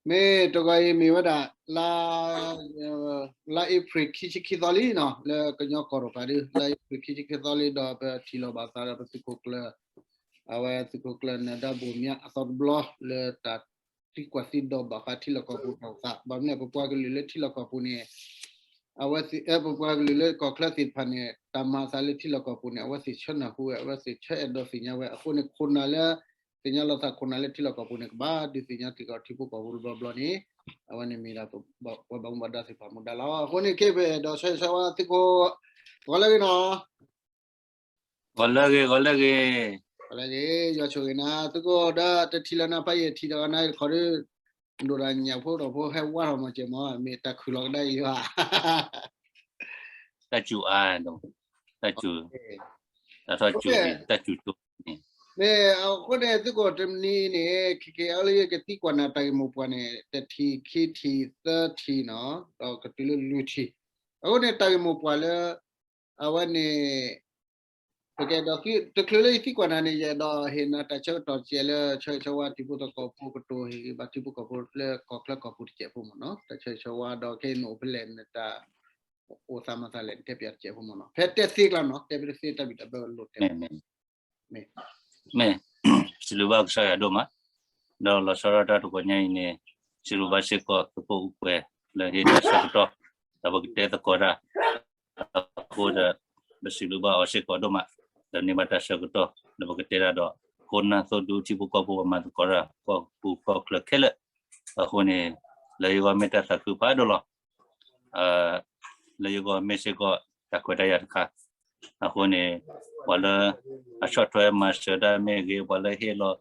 မ့ၢ်တဂီၤအံၤမ့ၢ်ဝဲဒၣ် လါ လါအ့ဖြ့ၣ်ခံဆံခံသီလံနီၤ, လၢကညီကီၢ်တဖၣ်ဒီး လါအ့ဖြ့ၣ်ခံဆံခံသီလံ ဒီးပထံၣ်လိာ်ဘၣ်သးဒီး ပသုးခိၣ်ကျၢၢ် အဝဲသုးခိၣ်ကျၢၢ်နၢၤဒါဘိၣ်မၠးအသီတဘျီ လၢတၢ်သံကွၢ်သံဒိးဘၣ်ဃးထံလီၢ်ကီၢ်ပူၤတၢ်အိၣ်သး, ဘၣ်မနုၤပပှၤကလုာ်လၢထံလီၢ်ကီၢ်ပူၤန့ၣ် အဝဲသ့ၣ် ပပှၤကလုာ်လၢကီၢ်ချၢသ့ၣ်တဖၣ်န့ၣ် တၢ်မၤအသးလၢထံလီၢ်ကီၢ်ပူၤန့ၣ် အဝဲသ့ၣ်ဆၢနၢ်ဟူဝဲ အဝဲသ့ၣ်ဆၢအဲၣ်ဒိးသ့ၣ်ညါဝဲ, အဃိန့ၣ် ခိၣ်နၢ်လၢ သ့ၣ်ညါလိာ်သးခိၣ်နၢ်လၢထံလီၢ်ကီၢ်ပူၤန့ၣ် ကဘၣ်ဒုးသ့ၣ်ညါတံၢ်ကီးထံဖိကီၢ်ဖိတဘျီဘျီန့ၣ်, အဝဲန့ၣ်မ့ၢ်ဒၣ်ပ ပှၤဘၣ်မူဘၣ်ဒါသ့ၣ်တဖၣ်မူဒါလီၤ. အဃိန့ၣ် ခဲအံၤပအဲၣ်ဒိးဆၢဂ့ၤဆၢဝါသုးခိၣ် ဂီၤလၢဂ့ၤနီၤ. ဂီၤလၢဂ့ၤ ဂီၤလၢဂ့ၤ ဂီၤလၢဂ့ၤ ယွၤဆိၣ်ဂ့ၤနၤ သုးခိၣ်ဒီး တထံၣ်လၢၤနၤဖးယံာ်ထံၣ်ဒီးနၤတခီဒီး ဒိၣ်ဒီးညၣ်ဖိဒီးဖိဟဲဝါထီၣ်မီၢ်ကဲမီၢ် မ့ၢ်တၢ်ခုၣ်လီၤကဒါအံၤယွၤ တၢ်စူၤအါ, တၢ်စူၤ, တၢ်ထီၣ်စူၤ, တၢ်စူၤကၠိန့ၣ်, မ့ၢ်အဃိန့ၣ် သုးခိၣ်တနံၤအံၤန့ၣ် ခဲကဲအီၤလၢယကသံကွၢ်နၤ တၢ်ဂ့ၢ်မိၢ်ပှၢ်န့ၣ် တထံၣ်ခံထံၣ်သၢထံၣ်နီၤ ဒီးကတုၤလၢလွံၢ်ထံၣ်, အဃိန့ၣ် တၢ်ဂ့ၢ်မိၢ်ပှၢ်လၢ အဝဲန့ၣ် ပကဲဒီး တချုးလၢယသံကွၢ်နၤန့ၣ် ယအဲၣ်ဒိးဟ့ၣ်နၤတၢ်ဆၢကတီၢ်တစဲးလၢ ဆၢဂ့ၤဆၢဝါထံဖိကီၢ်ဖိကတိၤ ဟ့ၣ်ဂံၢ်ဘါထံဖိကီၢ်ဖိလၢကီၢ်ချၢကီၢ်ပူၤတစဲးဖိမ့ၢ်နီၤ, တၢ်ဆၢဂ့ၤဆၢဝါဒီးခဲအံၤနအိၣ်ဖဲလဲၣ် နတၢ်အိၣ်သးမၤသးလဲၣ် နတဲပၠးတစဲးဖိမ့ၢ်နီၤ, ဖဲတဲသ့ကျါနီၤ တဲပတသ့တၢ်ဘံၣ်တၢ်ဘၢလိၤတဲ မ့ၢ် စံးဘျုးဘၣ်ကစၢ်ယွၤဒိၣ်မး, ဒီးလီၤဆီဒၣ်တၢ်တဂီၤညါအံၤန့ၣ် စံးဘျုးဘၣ်စ့ၢ်ကီး သုးဖိအူကွဲၤ လၢဟ့ၣ်တၢ်ဆၢကတီၢ် ဒီးပကတဲသကိးတၢ်, အဃိဒီး ပစံးဘျုးဘၣ်အီၤစ့ၢ်ကီးဒိၣ်မး, ဒီးန့ၢ်ဘၣ်တၢ်ဆၢကတီၢ် ဒီးပကတဲတၢ်ဒီး ခိၣ်နၢ်သိဒူထံဖိကီၢ်ဖိပှၤမၤသကိးတၢ် ကီၢ်ပူၤကီၢ်ချၢခဲလၢာ်, အဃိန့ၣ် လၢယဂီၢ်မ့ၢ်တၢ်သးခုဖးဒိၣ်လီၤ. လၢယဂီၢ်မ့ၢ်စ့ၢ်ကီး တၢ်ခွဲးတၢ်ယာ်တခါ, အဃိန့ၣ် ပှၤလၢ အဆီၣ်ထွဲမၤစၢၤတၢ်မ့ၢ်ဂ့ၤ, ပှၤလၢဟ့ၣ်လီၤ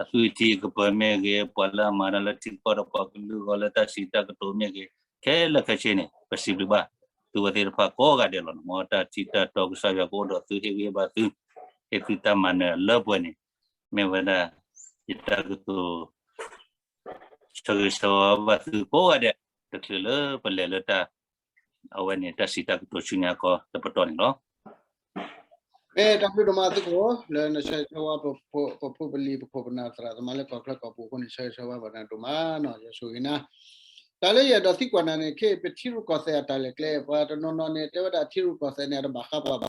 အသွံၣ်ထံကပၢၤမ့ၢ်ဂ့ၤ, ပှၤလၢအမၤတၢ်လၢထံကီၢ်ဒီးပှၤကလုာ်အဂီၢ်လၢတၢ်စံးတၢ်ကတိၤမ့ၢ်ဂ့ၤ, ခဲလၢာ်ခဲဆ့န့ၣ် ပစံးဘျုးဘၣ် သုဝဲသ့ၣ်တဖၣ်ကိးဂၤဒဲးလီၤ. မ်တၢ်ထံၣ်တၢ်တီကစၢ်ယွၤကအိၣ်ဒီးသုဟ့ၣ်ဂံၢ်ဟ့ၣ်ဘါသု, ဟ့ၣ်သုတၢ်မၤနၢၤလၢပှဲၤန့ၣ် မ့ၢ်ဝဲဒၣ် ယတၢ်ကတိၤ ဆၢဂ့ၤဆၢဝါဘၣ်သုကိးဂၤဒဲး, တချုးလၢပလဲၤလၢတၢ် အဝဲန့ၣ် တၢ်စံးတၢ်ကတိၤဆူညါခီတပတီၢ်န့ၣ်လီၤ. မ့ၢ်တၢ်ဘျုးဒိၣ်မးသုးခိၣ် လၢနဆၢဂ့ၤဆၢဝါ ပဖိပလံၤပခိၣ်ပနၢ်သရၣ်သမါလၢကီၢ်ချၢကီၢ်ပူၤအဃိန့ၣ် ဆၢဂ့ၤဆၢဝါဘၣ်နၤဒိၣ်မးနီၤ ယွၤဆိၣ်ဂ့ၤနၤ. တၢ်လၢယအဲၣ်ဒိးသံကွၢ်နၤန့ၣ် ခဲအံၤပထံရူၢ်ကီၢ်သဲးအတၢ်လဲၤကျဲ ပှၤတနီၤနီၤန့ၣ် တဲဝဲဒၣ်ထံရူၢ်ကီၢ်သဲးန့ၣ် အတဘၣ်ဃးပှၤ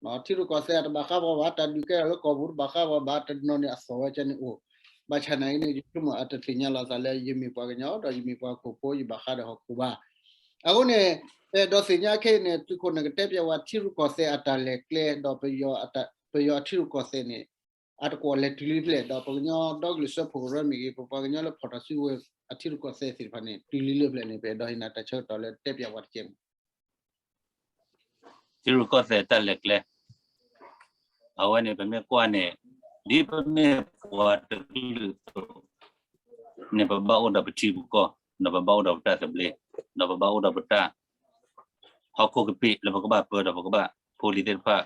ဘၣ် ထံရူၢ်ကီၢ်သဲးအတဘၣ်ဃးပှၤဘၣ် တၢ်ဒုးကဲထီၣ်လၢကီၢ်ပူၤတဘၣ်ဃးပှၤဘၣ် တနီၤန့ၣ်အသီၣ်ဝဲကဲန့ၣ်အိၣ်, ဘၣ်ဆၣ်နာ်အံၤန့ၣ် ယဆိကမိၣ်အတသ့ၣ်ညါလီၤသးလၢယမ့ၢ်ပှၤကညီ ဒီးယမ့ၢ်ပှၤဟီၣ်ခိၣ်ဖိ ယဘၣ်ဃးဒီးဟီၣ်ခိၣ်ဘၣ်. အဃိန့ၣ် ပအဲၣ်ဒိးသ့ၣ်ညါခဲအံၤန့ၣ် သုးခိၣ်န့ၣ်ကတဲပၠးဝဲထံရူၢ်ကီၢ်သဲးအတၢ်လဲၤကျဲ ဒီးပယီၤအထံရူၢ်ကီၢ်သဲးန့ၣ် အတကွီၢ်လဲၤတုၤလံဖဲလဲၣ် ဒီးပကညီဒီကလုာ်စၢဖှိၣ်ကရၢမ့ၢ်ဂ့ၤ ပပှၤကညီလၢဖီၣ်ထီၣ်စုကဝဲၤအထံရူၢ်ကီၢ်သဲးသ့ၣ်တဖၣ်န့ၣ် တုၤလံလၢဖဲလဲၣ်န့ၣ် ပအဲၣ်ဒိးဟ့ၣ်နၤတၢ်ဆၢကတီၢ်လၢတဲပၠးဝဲတကဲးမး ထံရူၢ်ကီၢ်သဲးတၢ်လဲၤကျဲ အဝဲန့ၣ်ပမ့ၢ်ကွၢ်န့ၣ် ဒ်ပမ့ၢ်ပှၤတကလုာ်အသိးန့ၣ် ပဘၣ်အိၣ်ဒီးပထံပကီၢ် ဒီးပဘၣ်အိၣ်ဒီးပတၢ်သဘျ့ ဒီးပဘၣ်အိၣ်ဒီးပတၢ် ဟီၣ်ခိၣ်ကပံာ်လၢပကဘၣ်ပၢဒီးပကဘၣ် ဖိလံၤသ့ၣ်တဖၣ်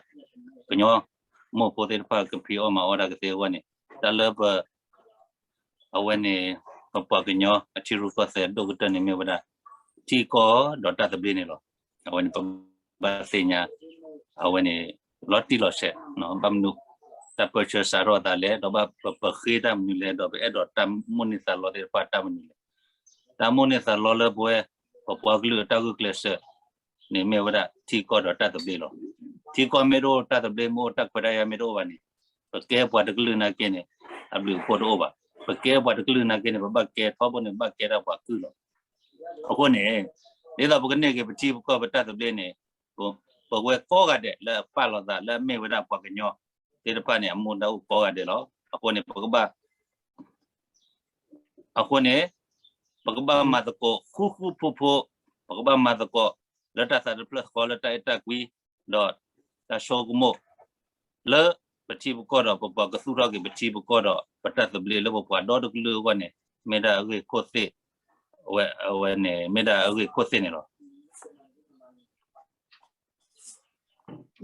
ကညီမိၢ်ဖိသ့ၣ်တဖၣ်ကဖံးအီၣ်မၤအီၣ်တၢ်ကသ့အဂီၢ်န့ၣ် တၢ်လၢပ အဝဲန့ၣ် ပပှၤကညီအထံရူၢ်ကီၢ်သဲးဒိၣ်ကတၢၢ်န့ၣ်မ့ၢ်ဝဲဒၣ် ထံကီၢ်ဒီးတၢ်သဘျ့န့ၣ်လီၤ. အဝဲန့ၣ်ပဘၣ်သ့ၣ်ညါ အဝဲန့ၣ် လီၤတံၢ်လီၤဆဲး ဘၣ်မနုၤ တၢ်ပၢဆှၢစးထီၣ်အသးလဲၣ် ဒီးဘၣ်ပဃ့တၢ်မနုၤလဲၣ် ဒီးပအဲၣ်ဒိးတၢ်မိၣ်န့ၢ်သးလီသ့ၣ်တဖၣ်တၢ်မနုၤလဲၣ် တၢ်မိၣ်န့ၢ်သးလီလၢပဝဲ ပပှၤကလုာ်အတၢ်ဂုာ်ကျဲးစၢး န့ၣ်မ့ၢ်ဝဲဒၣ်ထံကီၢ်ဒီးတၢ်သဘျ့လီၤ. ထံကီၢ်မ့ၢ်တအိၣ် တၢ်သဘျ့မ့ၢ်အိၣ် တၢ်ခွဲးတၢ်ယာ်မ့ၢ်တအိၣ်ဘၣ်န့ၣ် ပကဲပှၤတကလုာ်နာ်က့န့ၣ် အဘျုးအဖှိၣ်တအိၣ်ဘၣ်. ပကဲပှၤတကလုာ်နာ်က့န့ၣ် ပဘၣ်ကဲထီဘိန့ၣ် ပဘၣ်ကဲဒၣ်ပှၤကုၢ်လီၤ. အဃိန့ၣ် ဒ်သိးပကန့ၢ်က့ၤပထံပကီၢ်ပတၢ်သဘျ့န့ၣ် ပဝဲကိးဂၤဒဲးလၢအပာ်လီၤသးလၢအမ့ၢ်ဝဲဒၣ်ပှၤကညီ သ့ၣ်တဖၣ်န့ၣ် အမူဒါအိၣ်ကိးဂၤဒဲးလီၤ. အဃိန့ၣ် ပကဘၣ် အဃိန့ၣ် ပကဘၣ်မၤသကိးဃူဃူဖိးဖိး, ပကဘၣ်မၤသကိး လၢတၢ်သးတဖျၢၣ်ဃီလၢတၢ်အဲၣ်တၢ်ကွံ ဒီးတၢ်ဆိကမိၣ် လၢပထံပကီၢ်ဒီးပပှၤကသူၣ်ထီၣ်က့ၤပထံပကီၢ်ဒီး ပတၢ်သဘျ့လၢပပှၤဒီတကလုာ်အဂီၢ်န့ၣ် မ့ၢ်ဒၣ်အဂ့ၢ်ခိၣ်သ့ၣ်, အဝဲန့ၣ် မ့ၢ်ဒၣ်အဂ့ၢ်ခိၣ်သ့ၣ်န့ၣ်လီၤ.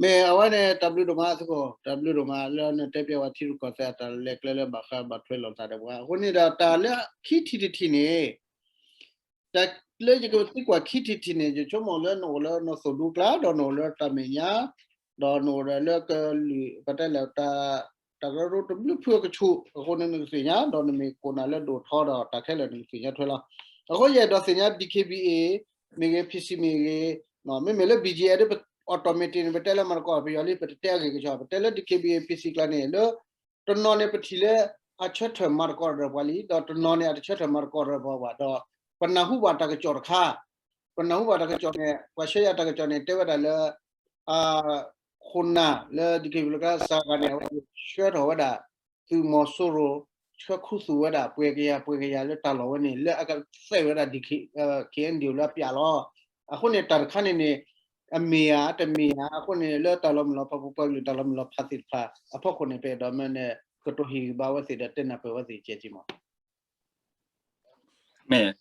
မ့ၢ်အဝဲန့ၣ် တၢ်ဘျုးဒိၣ်မးသုးခိၣ်, တၢ်ဘျုးဒိၣ်မးလၢနတဲပၠးဝဲထံရူၢ်ကီၢ်သဲးအတၢ်လဲၤကျဲလၢဘၣ်ဃးဘၣ်ထွဲလိာ်သးဒီးပှၤ, အဃိန့ၣ်ဒီးတၢ်လၢခံထံၣ်တထံၣ်န့ၣ် တၢ်လၢယကသံကွၢ်ခံထံၣ်တထံၣ်န့ၣ် ယဆိကမိၣ်လၢနအိၣ်လၢနသိၣ်ဒူကျါ ဒီးနအိၣ်လၢတၢ်မဲာ်ညါ ဒီးနအိၣ်ဒီးလၢကလုာ် ပတဲလဲၣ်တၢ် တၢ်ကရၢကရိတဘျုးဖုအကဆူး အဃိန့ၣ်နကသ့ၣ်ညါ ဒီးနမ့ၢ်ခိၣ်နၢ်လၢဒိၣ်ထီဒီးတၢ်ခဲလၢာ်နကသ့ၣ်ညါထွဲလီၤ. အဃိယအဲၣ်ဒိးသ့ၣ်ညါ D K B A မ့ၢ်ဂ့ၤ P C မ့ၢ်ဂ့ၤ, မ့မ့ၢ်လၢ B G F ဒ်ပ automatic န့ၣ် ပတဲလၢမၤသကိးပယီၤလံ ပတတဲအဂ့ၢ်ကစီၣ် ပတဲလၢ D K B A P C ကျါန့ၣ် လၢ တနီၤန့ၣ်ပထံၣ်လၢအဆၢထၢၣ်မၤသကိးဒီးပှၤလံ ဒီးတနီၤန့ၣ်အတဆၢထၢၣ်မၤသကိးဒီးပှၤဘၣ်ဒီး ပနၢ်ဟူဘၣ်တၢ်ကစီၣ်တခါ, ပနၢ်ဟူဘၣ်တၢ်ကစီၣ်န့ၣ် ပှၤဆှၢယၤတၢ်ကစီၣ်န့ၣ် တဲဝဲဒၣ်လၢ ခိၣ်နၢ်လၢ D K B A လၢကစးဂၤန့ၣ် အဝဲဆှၢထီၣ်ဝဲဒၣ် သုးမီၤစိရိၤ ဆှၢခူသူၣ်ဝဲဒၣ် ပှဲၤကယၤ ပှဲၤကယၤလၢတၢ်လီၢ်ဝဲန့ၣ် လၢအကသဲးဝဲဒၣ် K N D O လၢအပျးလီၤ. အဃိန့ၣ် တၢ်တခါန့ၣ်န့ၣ် အမ့ၢ်ဧါ တမ့ၢ်ဧါ အဃိန့ၣ် လၢတၢ်လီၤမုၢ်လီၤဖး ပပှၤကလုာ်တၢ်လီၤမုၢ်လီၤဖးသ့ၣ်တဖၣ် အဖီခိၣ်န့ၣ် ပအဲၣ်ဒိးမၢန့ၣ် ကတိၤဟ့ၣ်ဂံၢ်ဘါဝဲသ့ၣ်ဒီးတဲနၢ်ပၢၢ်ဝဲသ့ၣ်ကဲက့မး မ့ၢ်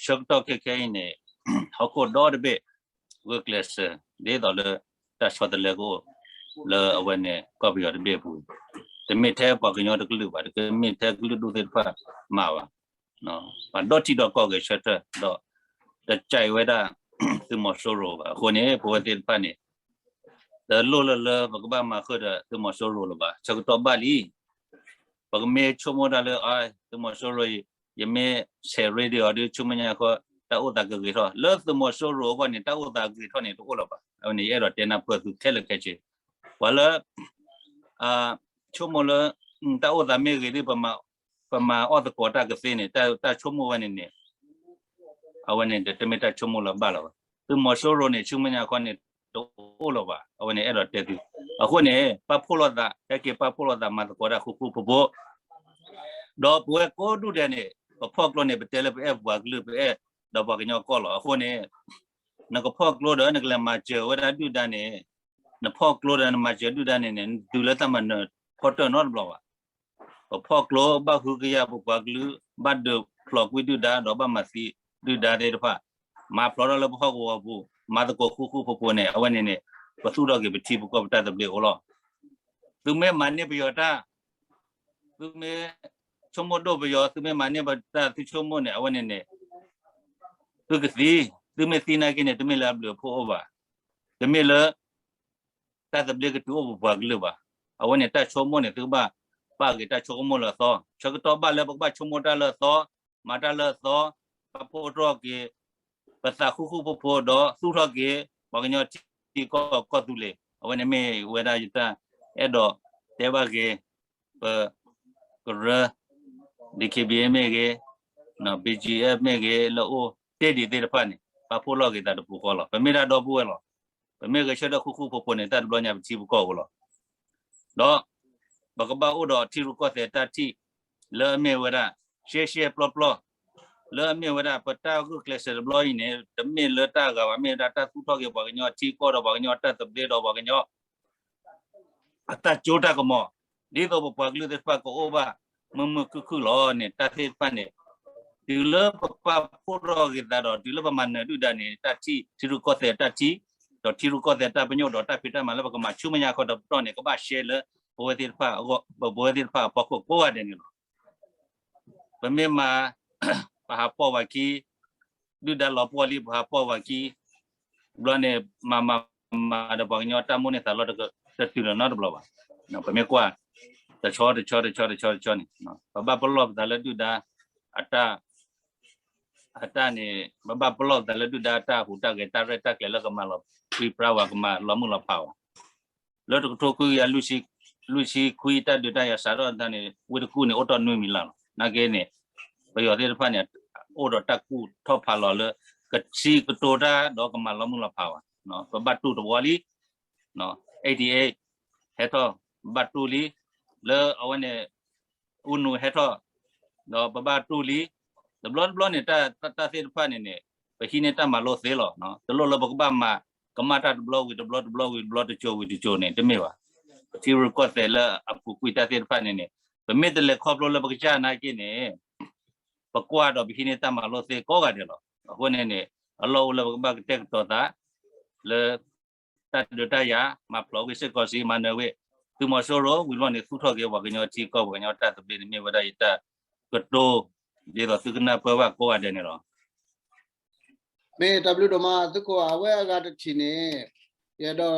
ဆၢကတီၢ်ခဲခဲအံၤန့ၣ် ဟီၣ်ခိၣ်ဒီတဘ့ၣ် ဂုာ်ကျဲးစၢး ဒ်သိးလၢ တၢ်ဆီတလဲကအိၣ် လၢအဝဲန့ၣ် ကီၢ်ပယီၤတဘ့ၣ်အပူၤ, တမ့ၢ်ထဲပှၤကညီတကလုာ်ဘၣ်, တမ့ၢ်ထဲကလုာ်ဒူၣ်သ့ၣ်တဖၣ်မၤဘၣ်, ပှၤဒီထံဒီကီၢ်ဂဲၤဆၢထၢၣ် ဒီး တကးဝဲဒၣ် သုးမီၤစိရိၤဘၣ်. အဃိန့ၣ် ပဝဲသ့ၣ်တဖၣ်န့ၣ် တလိၣ်လၢလၢပကဘၣ်မၤဃုာ်ဒီးသုးမီၤစိရိၤလၢၤဘၣ်. ဆၢကတီၢ်ဘၣ်လံ ပကမ့ၢ်ဆိကမိၣ်တၢ်လၢ အ သုးမီၤစိရိၤ ယမ့ၢ်ဆဲးရ့ဒံးအီၤဒီး ဆူမဲာ်ညါဃီ တၢ်အိၣ်သးကဂ့ၤထီၣ်, လၢသုးမီၤစိရိၤအဂီၢ်န့ၣ် တၢ်အိၣ်သးဂ့ၤထီၣ်န့ၣ် တအိၣ်လၢၤဘၣ်. အဝဲန့ၣ် ယအဲၣ်ဒိးတဲနၢ်ပၢၢ်သုခဲလၢာ်ခဲဆ့, ပှၤလၢ ဆိကမိၣ်လၢ တၢ်အိၣ်သးမ့ၢ်ဂ့ၤဒီး ပမၤအီၣ်သကိးတၢ်ကသ့န့ၣ် တၢ်ဆိကမိၣ်ဝဲန့ၣ်န့ၣ် အဝဲန့ၣ်တမ့ၢ်တၢ်ဆိကမိၣ်လၢၤဘၣ်လီၤ. သုးမီၤစိရိၤန့ၣ် ဆူမဲာ်ညါခီန့ၣ် တအိၣ်လၢၤဘၣ်. အဝဲန့ၣ်အဲၣ်ဒိးတဲသု, အဃိန့ၣ် ပာ်ဖှိၣ်လိာ်သး ဟဲက့ၤပာ်ဖှိၣ်လိာ်သးမၤသကိးတၢ်ဃူဃူဖိးဖိး, ဒီးပဝဲကိးဒူၣ်ဒဲးန့ၣ် ပဖီၣ်ကျိန့ၣ် ပတဲလၢပအဲၣ်ပှၤကလုာ် ပအဲၣ်ဒီးပှၤကညီကီၢ်လီၤ. အဃိန့ၣ် နကဖီၣ်ကျိဒီးနကလဲၤမၤစၢၤဝဲဒၣ်ဒုၣ်ဒါန့ၣ်, နဖီၣ်ကျိဒီးနမၤစၢၤဒုၣ်ဒါန့ၣ်န့ၣ် နတုၤလၢတၢ်မၤနၢၤဖီတၢၢ်နီတဘျီဘၣ်. ပဖီၣ်ကျိ ဘၣ်ဟုကယာ်ပပှၤကလုာ် ဘၣ်ဒုးဖျိးကွံာ်ဒုၣ်ဒါ ဒီးဘၣ်မၤသံဒုၣ်ဒါသ့ၣ်တဖၣ်, မၤဖျိးထီၣ်လၢပဟီၣ်ကဝီၤပူၤ မၤသကိးဃူဃူဖိးဖိးန့ၣ် အဝဲန့ၣ်န့ၣ် ပသူၣ်ထီၣ်က့ၤပထံပကီၢ်ပတၢ်သဘျ့အိၣ်လီၤ. သုမ့ၢ်မၤန့ၢ်ပယီၤတၢ် သုမ့ၢ်ဆိကမိၣ်ဒိၣ်ပယီၤ သုမ့ၢ်မၤန့ၢ်ပတၢ်သုဆိကမိၣ်န့ၣ် အဝဲန့ၣ်န့ၣ် သုကသံ, သုမ့ၢ်သံနာ်က့န့ၣ် တမ့ၢ်လၢအဘျုးအဖှိၣ်အိၣ်ဘၣ်, တမ့ၢ်လၢ တၢ်သဘျ့ကတုၤအိၣ်ပပှၤကလုာ်ဘၣ်. အဝဲန့ၣ်တၢ်ဆိကမိၣ်န့ၣ် သုကဘၣ်ပာ်က့ၤတၢ်ဆိကမိၣ်လၢအသီ, ဆၢကတီၢ်ဘၣ်လၢပကဘၣ်ဆိကမိၣ်တၢ်လၢအသီ, မၤတၢ်လၢအသီ, ပာ်ဖှိၣ်ထီၣ်က့ၤ ပသးဃူဃူဖိးဖိးဒီးသူၣ်ထီၣ်က့ၤ ပှၤကညီထံကီၢ်ကီၢ်သူလ့ၤ, အဝဲန့ၣ်မ့ၢ်ဝဲဒၣ်ယတၢ်အဲၣ်ဒိးတဲဘၣ်က့ၤ ပကရၢ D K B A မ့ၢ်ဂ့ၤ, B G F မ့ၢ်ဂ့ၤ လၢအိၣ်တ့ၢ်ဒံးသ့ၣ်တဖၣ်န့ၣ် ပာ်ဖှိၣ်လိာ်က့ၤသးတပူၤဃီလီၤ. ပမ့ၢ်ဒၣ်ဒီပုၢ်ဝဲၢ်လီၤ. ပမ့ၢ်ဂဲၤဆၢထၢၣ်ဃူဃူဖိးဖိးန့ၣ် တၢ်တဘျီညါပထံပကီၢ်အိၣ်လီၤ. ဒီးပကဘၣ်အိၣ်ဒီးထံရူၢ်ကီၢ်သဲးတၢ်ထံၣ် လၢအမ့ၢ်ဝဲဒၣ် ရှဲရှဲပျီပျီ လၢအမ့ၢ်ဝဲဒၣ် ပတၢ်ဂုာ်ကျဲးစၢးတဘျီအံၤန့ၣ် တမ့ၢ်လၢတၢ်ဂၤဘၣ် မ့ၢ်ဝဲဒၣ်တၢ်သူၣ်ထီၣ်က့ၤပှၤကညီထံကီၢ်ဒီးပှၤကညီတၢ်သဘျ့ဒီးပှၤကညီ အတၢ်စိတၢ်ကမီၤ, ဒ်သိးပပှၤကလုာ်သ့ၣ်တဖၣ်ကအိၣ်ဘၣ်မုာ်မုာ်ခုၣ်ခုၣ်လီၤန့ၣ် တၢ်သ့ၣ်တဖၣ်န့ၣ် တုၤလၢပပာ်ဖှိၣ်ထီၣ်က့ၤသးဒီး တုၤလၢပမၤနၢၤဒုၣ်ဒါန့ၣ် တၢ်ထံၣ် ထံရူၢ်ကီၢ်သဲးတၢ်ထံၣ် ဒီးထံရူၢ်ကီၢ်သဲးတၢ်ပညိၣ်ဒီးတၢ်ဖံးတၢ်မၤလၢပကမၤဆူမဲာ်ညါခီတပတီၢ်န့ၣ် ကဘၣ်ရှဲလၢ ပဝဲသ့ၣ်တဖၣ်အဂီၢ် ပဝဲသ့ၣ်တဖၣ်အဖီခိၣ်ကိးဂၤဒဲးန့ၣ်လီၤ. ပမ့ၢ်မၤ ပဟးပီၢ်ဝၤခံ ဒုၣ်ဒါလီၤပှီၢ်လံ ပဟးပီၢ်ဝၤခံ ဘျီန့ၣ် မၤမၤမၤဒီးပှၤကညီတၢ်မိၣ်န့ၢ်သးလီတတုၤလီၤနီတဘျီဘၣ်. ပမ့ၢ်ကွၢ် တဆီတဆီတဆီတဆီတဆီန့ၣ် ပဘၣ်ပလီၢ်ပသးလၢဒုၣ်ဒါ အတၢ် အတၢ်န့ၣ် ပဘၣ်ပလီၢ်ပသးလၢဒုၣ်ဒါအတၢ်ဟူးတၢ်ဂဲၤတၢ်ရဲၣ်တၢ်ကျဲၤလၢကမၤလီၤပြံပြါဝဲ ကမၤလီၤမုၢ်လီၤဖးဝဲ လၢတကထိခွံကယၤလွံၢ်ဆံ လွံၢ်ဆံခွံတၢ်ဒုးတၢ်ယၤစးထီၣ်တၢ်န့ၣ် ဝ့ၢ်တကူၣ်န့ၣ် အိၣ်တီၢ်နွံမံၤလၢ်လီၤ. နာ်က့န့ၣ် ပယီၤသ့ၣ်တဖၣ်န့ၣ် အိၣ်ဒီးတၢ်ကူၣ်ထီၣ်ဖးလီၤလၢ ကဆံးကတိၤတၢ်ဒီးကမၤလီၤမုၢ်လီၤဖးဝဲ ပဘၣ်တူၢ်တဝီလံ eighty eight ဟဲထီၣ် ဘၣ်တူၢ်လံ လၢအဝဲန့ၣ် အူနူဟဲထီၣ် ဒီးပဘၣ်တူၢ်လံ တဘျီတဘျီန့ၣ် တၢ်သ့ၣ်တဖၣ်န့ၣ်န့ၣ် ပဟံးန့ၢ်တၢ်မၤလိသ့လီၤ. တလိၣ်လၢပကဘၣ်မၤ ကမၣ်တၢ်တဘျီဝံၤတဘျီ တဘျီဝံၤတဘျီ တစိၤဝံၤတစိၤန့ၣ် တမ့ၢ်ဘၣ်. ပထံရူၢ်ကီၢ်သဲးလၢအပူၤကွံာ်တၢ်သ့ၣ်တဖၣ်န့ၣ်န့ၣ် ပမ့ၢ်တလဲၤခီဖျိလၢပကစၢ်နာ်က့န့ၣ် ပကွၢ်ဒီးပဟံးန့ၢ်တၢ်မၤလိသ့ကိးဂၤဒဲးလီၤ. အဃိန့ၣ်န့ၣ် အလီၢ်အိၣ်လၢပကဘၣ်ကတဲာ်ကတီၤသး လၢ တၢ်ဒုးတၢ်ယၤ မၤဖျိးဝံၤစ့ၢ်ကီးစံး မၤနၢၤဝံၤ သုးမီၤစိရိၤ ဝံၤဘျီန့ၣ် သူၣ်ထီၣ်က့ၤပှၤကညီထံကီၢ် ပှၤကညီတၢ်သဘျ့န့ၣ် မ့ၢ်ဝဲဒၣ်ယတၢ်ကတိၤ ဒ်သိးသုကနၢ်ပၢၢ်ဘၣ်ကိးဂၤဒဲးန့ၣ်လီၤ. မ့ၢ်တၢ်ဘျုးဒိၣ်မး သုးခိၣ် အဝဲအဂၤတထံၣ်န့ၣ် ယအဲၣ်ဒိး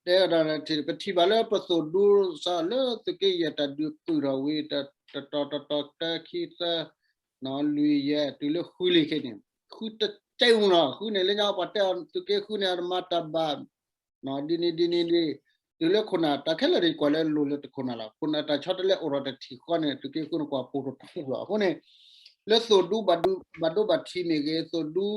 တဲဝဲဒၣ် ပထံၣ်ဘၣ်လၢပသိၣ်ဒူစးလၢသုးက့ယဲၢ်တၢ်ဒုးပုၢ်ထီၣ်ဝံၤ တတီၤတတီၤတၢခံသၢ လွံၢ်ယဲၢ်တုၤလၢဃုလံခဲန့ၣ် ဃုတကဲမနီၤ ဃုန့ၣ်လၢညါပှၤတဲအီၤသုးက့ဃုန့ၣ်အတမၤတၢ်ဘၣ် ဒ်န့ၣ်ဒ်န့ၣ်ဒ် တုၤလၢခိၣ်နၢ်တၢ်ခဲလၢာ်ဒီးကွၢ်လၢလိၤလၢတခိၣ်နၢ်လီၤ ခိၣ်နၢ်တၢ်ဆီတလဲအိၣ်ထီၣ်တထံၣ်ဃီန့ၣ် သုးက့ဃုန့ၣ်ကွၢ်ပိာ်တထူၣ်လီၤ အဃိန့ၣ် လၢသိၣ်ဒူဘၣ်ဒိဘၣ်ထံးမ့ၢ်ဂ့ၤ သိၣ်ဒူ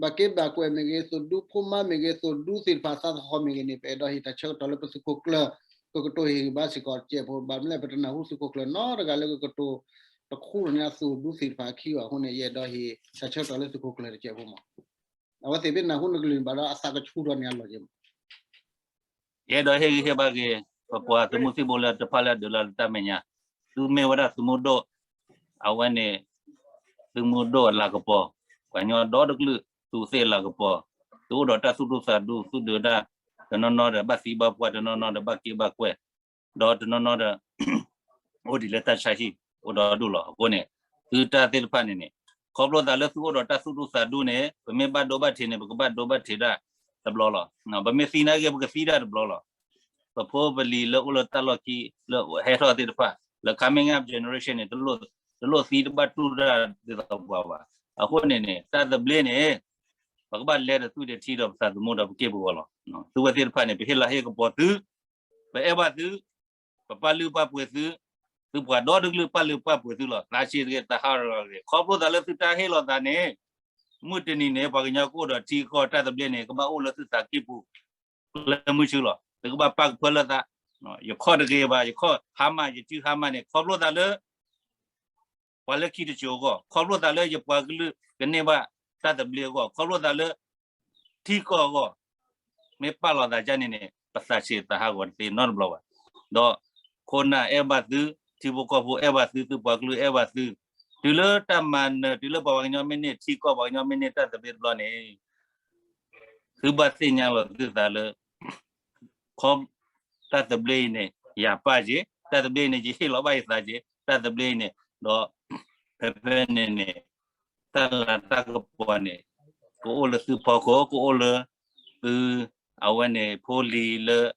ဘၣ်က့ဘၣ်ကွဲးမ့ၢ်ဂ့ၤ သိၣ်ဒူဖိမါမ့ၢ်ဂ့ၤ သိၣ်ဒူသ့ၣ်တဖၣ်သးသဟီၣ်မ့ၢ်ဂ့ၤန့ၣ် ပအဲၣ်ဒိးဟ့ၣ်တၢ်ဆၢကတီၢ်လၢပသုးခိၣ်ကျၢၢ် ကကတိၤဟ့ၣ်ဂံၢ်ဘါစ့ၢ်ကီးတစဲးဖိ ဘၣ်မနုၤလဲၣ်ပတနၢ်ဟူသုးခိၣ်ကျၢၢ်နီတဂၤလၢကကတိၤတခူန့ၣ်အသိၣ်ဒူသ့ၣ်တဖၣ်အခံဘၣ်အဃိန့ၣ် ယအဲၣ်ဒိးဟ့ၣ်တၢ်ဆၢကတီၢ်လၢသုးခိၣ်ကျၢၢ်တစဲးဖိမး အဝဲသ့ၣ်ဖဲနၢ်ဟူနကလုၢ်ဘၣ်ဒီးအသးကဆူၣ်ထီၣ်န့ၣ်အလီၢ်က့မး ယအဲၣ်ဒိးဟ့ၣ်ဂံၢ်ဟ့ၣ်ဘါက့ၤ ပပှၤသုးမုၢ်သံၣ်ဘိလၢတဖၣ်လၢအဒုးလီၤလၢတၢ်မဲာ်ညါ, သုမ့ၢ်ဝဲဒၣ်သုးမုၢ်ဒိၣ်, အဝဲန့ၣ် သုးမုၢ်ဒိၣ်အလၤကပီၤ, ပှၤကညီဒီတကလုာ် သုးသ့ၣ်အလၤကပီၤ, သုအိၣ်ဒီးတၢ်သူၣ်ဒူသးဒူ သုဒုးဒၣ်, တနီၤနီၤဒီးဘၣ်သံဘၣ်ပှၢ်, တနီၤနီၤဒီးဘၣ်က့ဘၣ်ကွဲၢ်, ဒီးတနီၤနီၤဒီး အိၣ်ဒံးလၢတၢ်ဆါဟံၣ် အိၣ်ဒီဒူၣ်လီၤ. အဃိန့ၣ် သုတၢ်သ့ၣ်တဖၣ်န့ၣ်န့ၣ် ခီဖျိသးလၢသုအိၣ်ဒီးတၢ်သူၣ်ဒူသးဒူန့ၣ် ပမ့ၢ်ဘၣ်ဒိဘၣ်ထံးန့ၣ် ပကဘၣ်ဒိဘၣ်ထံးဒၣ်တဘျီလီၤ. ပမ့ၢ်သံနာ်က့ ပကသံဒၣ်တဘျီလီၤ. ပဖိပလံၤလၢအိၣ်လၢတၢ်လီၢ်ခံ လၢဟဲထီၣ်သ့ၣ်တဖၣ် လၢ coming up generation န့ၣ် တလိၣ်သံတဘၣ်တူၢ်တၢ်ဒ်သိးပှၤဘၣ်. အဃိန့ၣ်န့ၣ် တၢ်သဘျ့န့ၣ် ပကဘၣ်လဲၤတသွံၣ်တထံဒီးပသးသမူဒီးပက့ၢ်ပဂီၤလီၤ. သုဝဲသ့ၣ်တဖၣ်န့ၣ် ပဟ့ၣ်လၤဟ့ၣ်ကပီၤသု, ပအဲၣ်ဘၣ်သု, ပပာ်လုၢ်ပာ်ပှ့ၤသု, သုပှၤဒီတကလုာ်ပာ်လုၢ်ပာ်ပှ့ၤသုလီၤ. သးဆံးတဂ့ၤ သးဟးဂီၤတဂ့ၤ ခီဖျိသးလၢသုတၢ်ဟ့ၣ်လီၤသးန့ၣ် မုၢ်တနံၤန့ၣ် ပှၤကညီကအိၣ်ဒီးထံကီၢ်တၢ်သဘျ့န့ၣ် ကဘၣ်အိၣ်လၢသုသးကံၢ်ပူၤ လၢမုၢ်ဆူလီၤ. သုကဘၣ်ပာ်ကဖၢလၢသး, ယခီၣ်တဂ့ၤဘၣ်, ယခီၣ်ဟါမၢ်, ယစုဟါမၢ်န့ၣ် ခီဖျိသးလၢ ပှၤလၢခံတစိၤအဂီၢ်, ခီဖျိသးလၢယပှၤကလုာ်ကန့ၢ်ဘၣ်တၢ်သဘျ့အဂီၢ်, ခီဖျိသးလၢ ထံကီၢ်အဂီၢ်, မ့ၢ်ပာ်လီၤသးဒ်န့ၣ်န့ၣ် ပသးဆံးသးဟးဂီၤတသ့နီတဘျီဘၣ်. ဒီးခိၣ်နၢ်အဲၣ်ဘၣ်သု, ထံဖိကီၢ်ဖိအဲၣ်ဘၣ်သု, သုပှၤကလုာ်အဲၣ်ဘၣ်သု, တုၤလၢတၢ်မၤနၢၤ တုၤလၢပှၤကညီမ့ၢ်န့ၢ်ထံကီၢ် ပှၤကညီမ့ၢ်န့ၢ်တၢ်သဘျ့တဘျီန့ၣ် သုဘၣ်သ့ၣ်ညါလီၤသုသးလၢ ခီ တၢ်သဘျ့အံၤန့ၣ် ယၤပၢ်က့ၤ, တၢ်သဘျ့အံၤန့ၣ် ယဟ့ၣ်လီၤဘၣ်ယသးက့ၤ, တၢ်သဘျ့အံၤန့ၣ် ဒီး ဖဲဖဲန့ၣ်န့ၣ် တၢ်လၤတၢ်ကပီၤန့ၣ် ကအိၣ်လၢသုဖီခိၣ်, ကအိၣ်လၢသု အဝဲန့ၣ် ဖိလံၤလၢ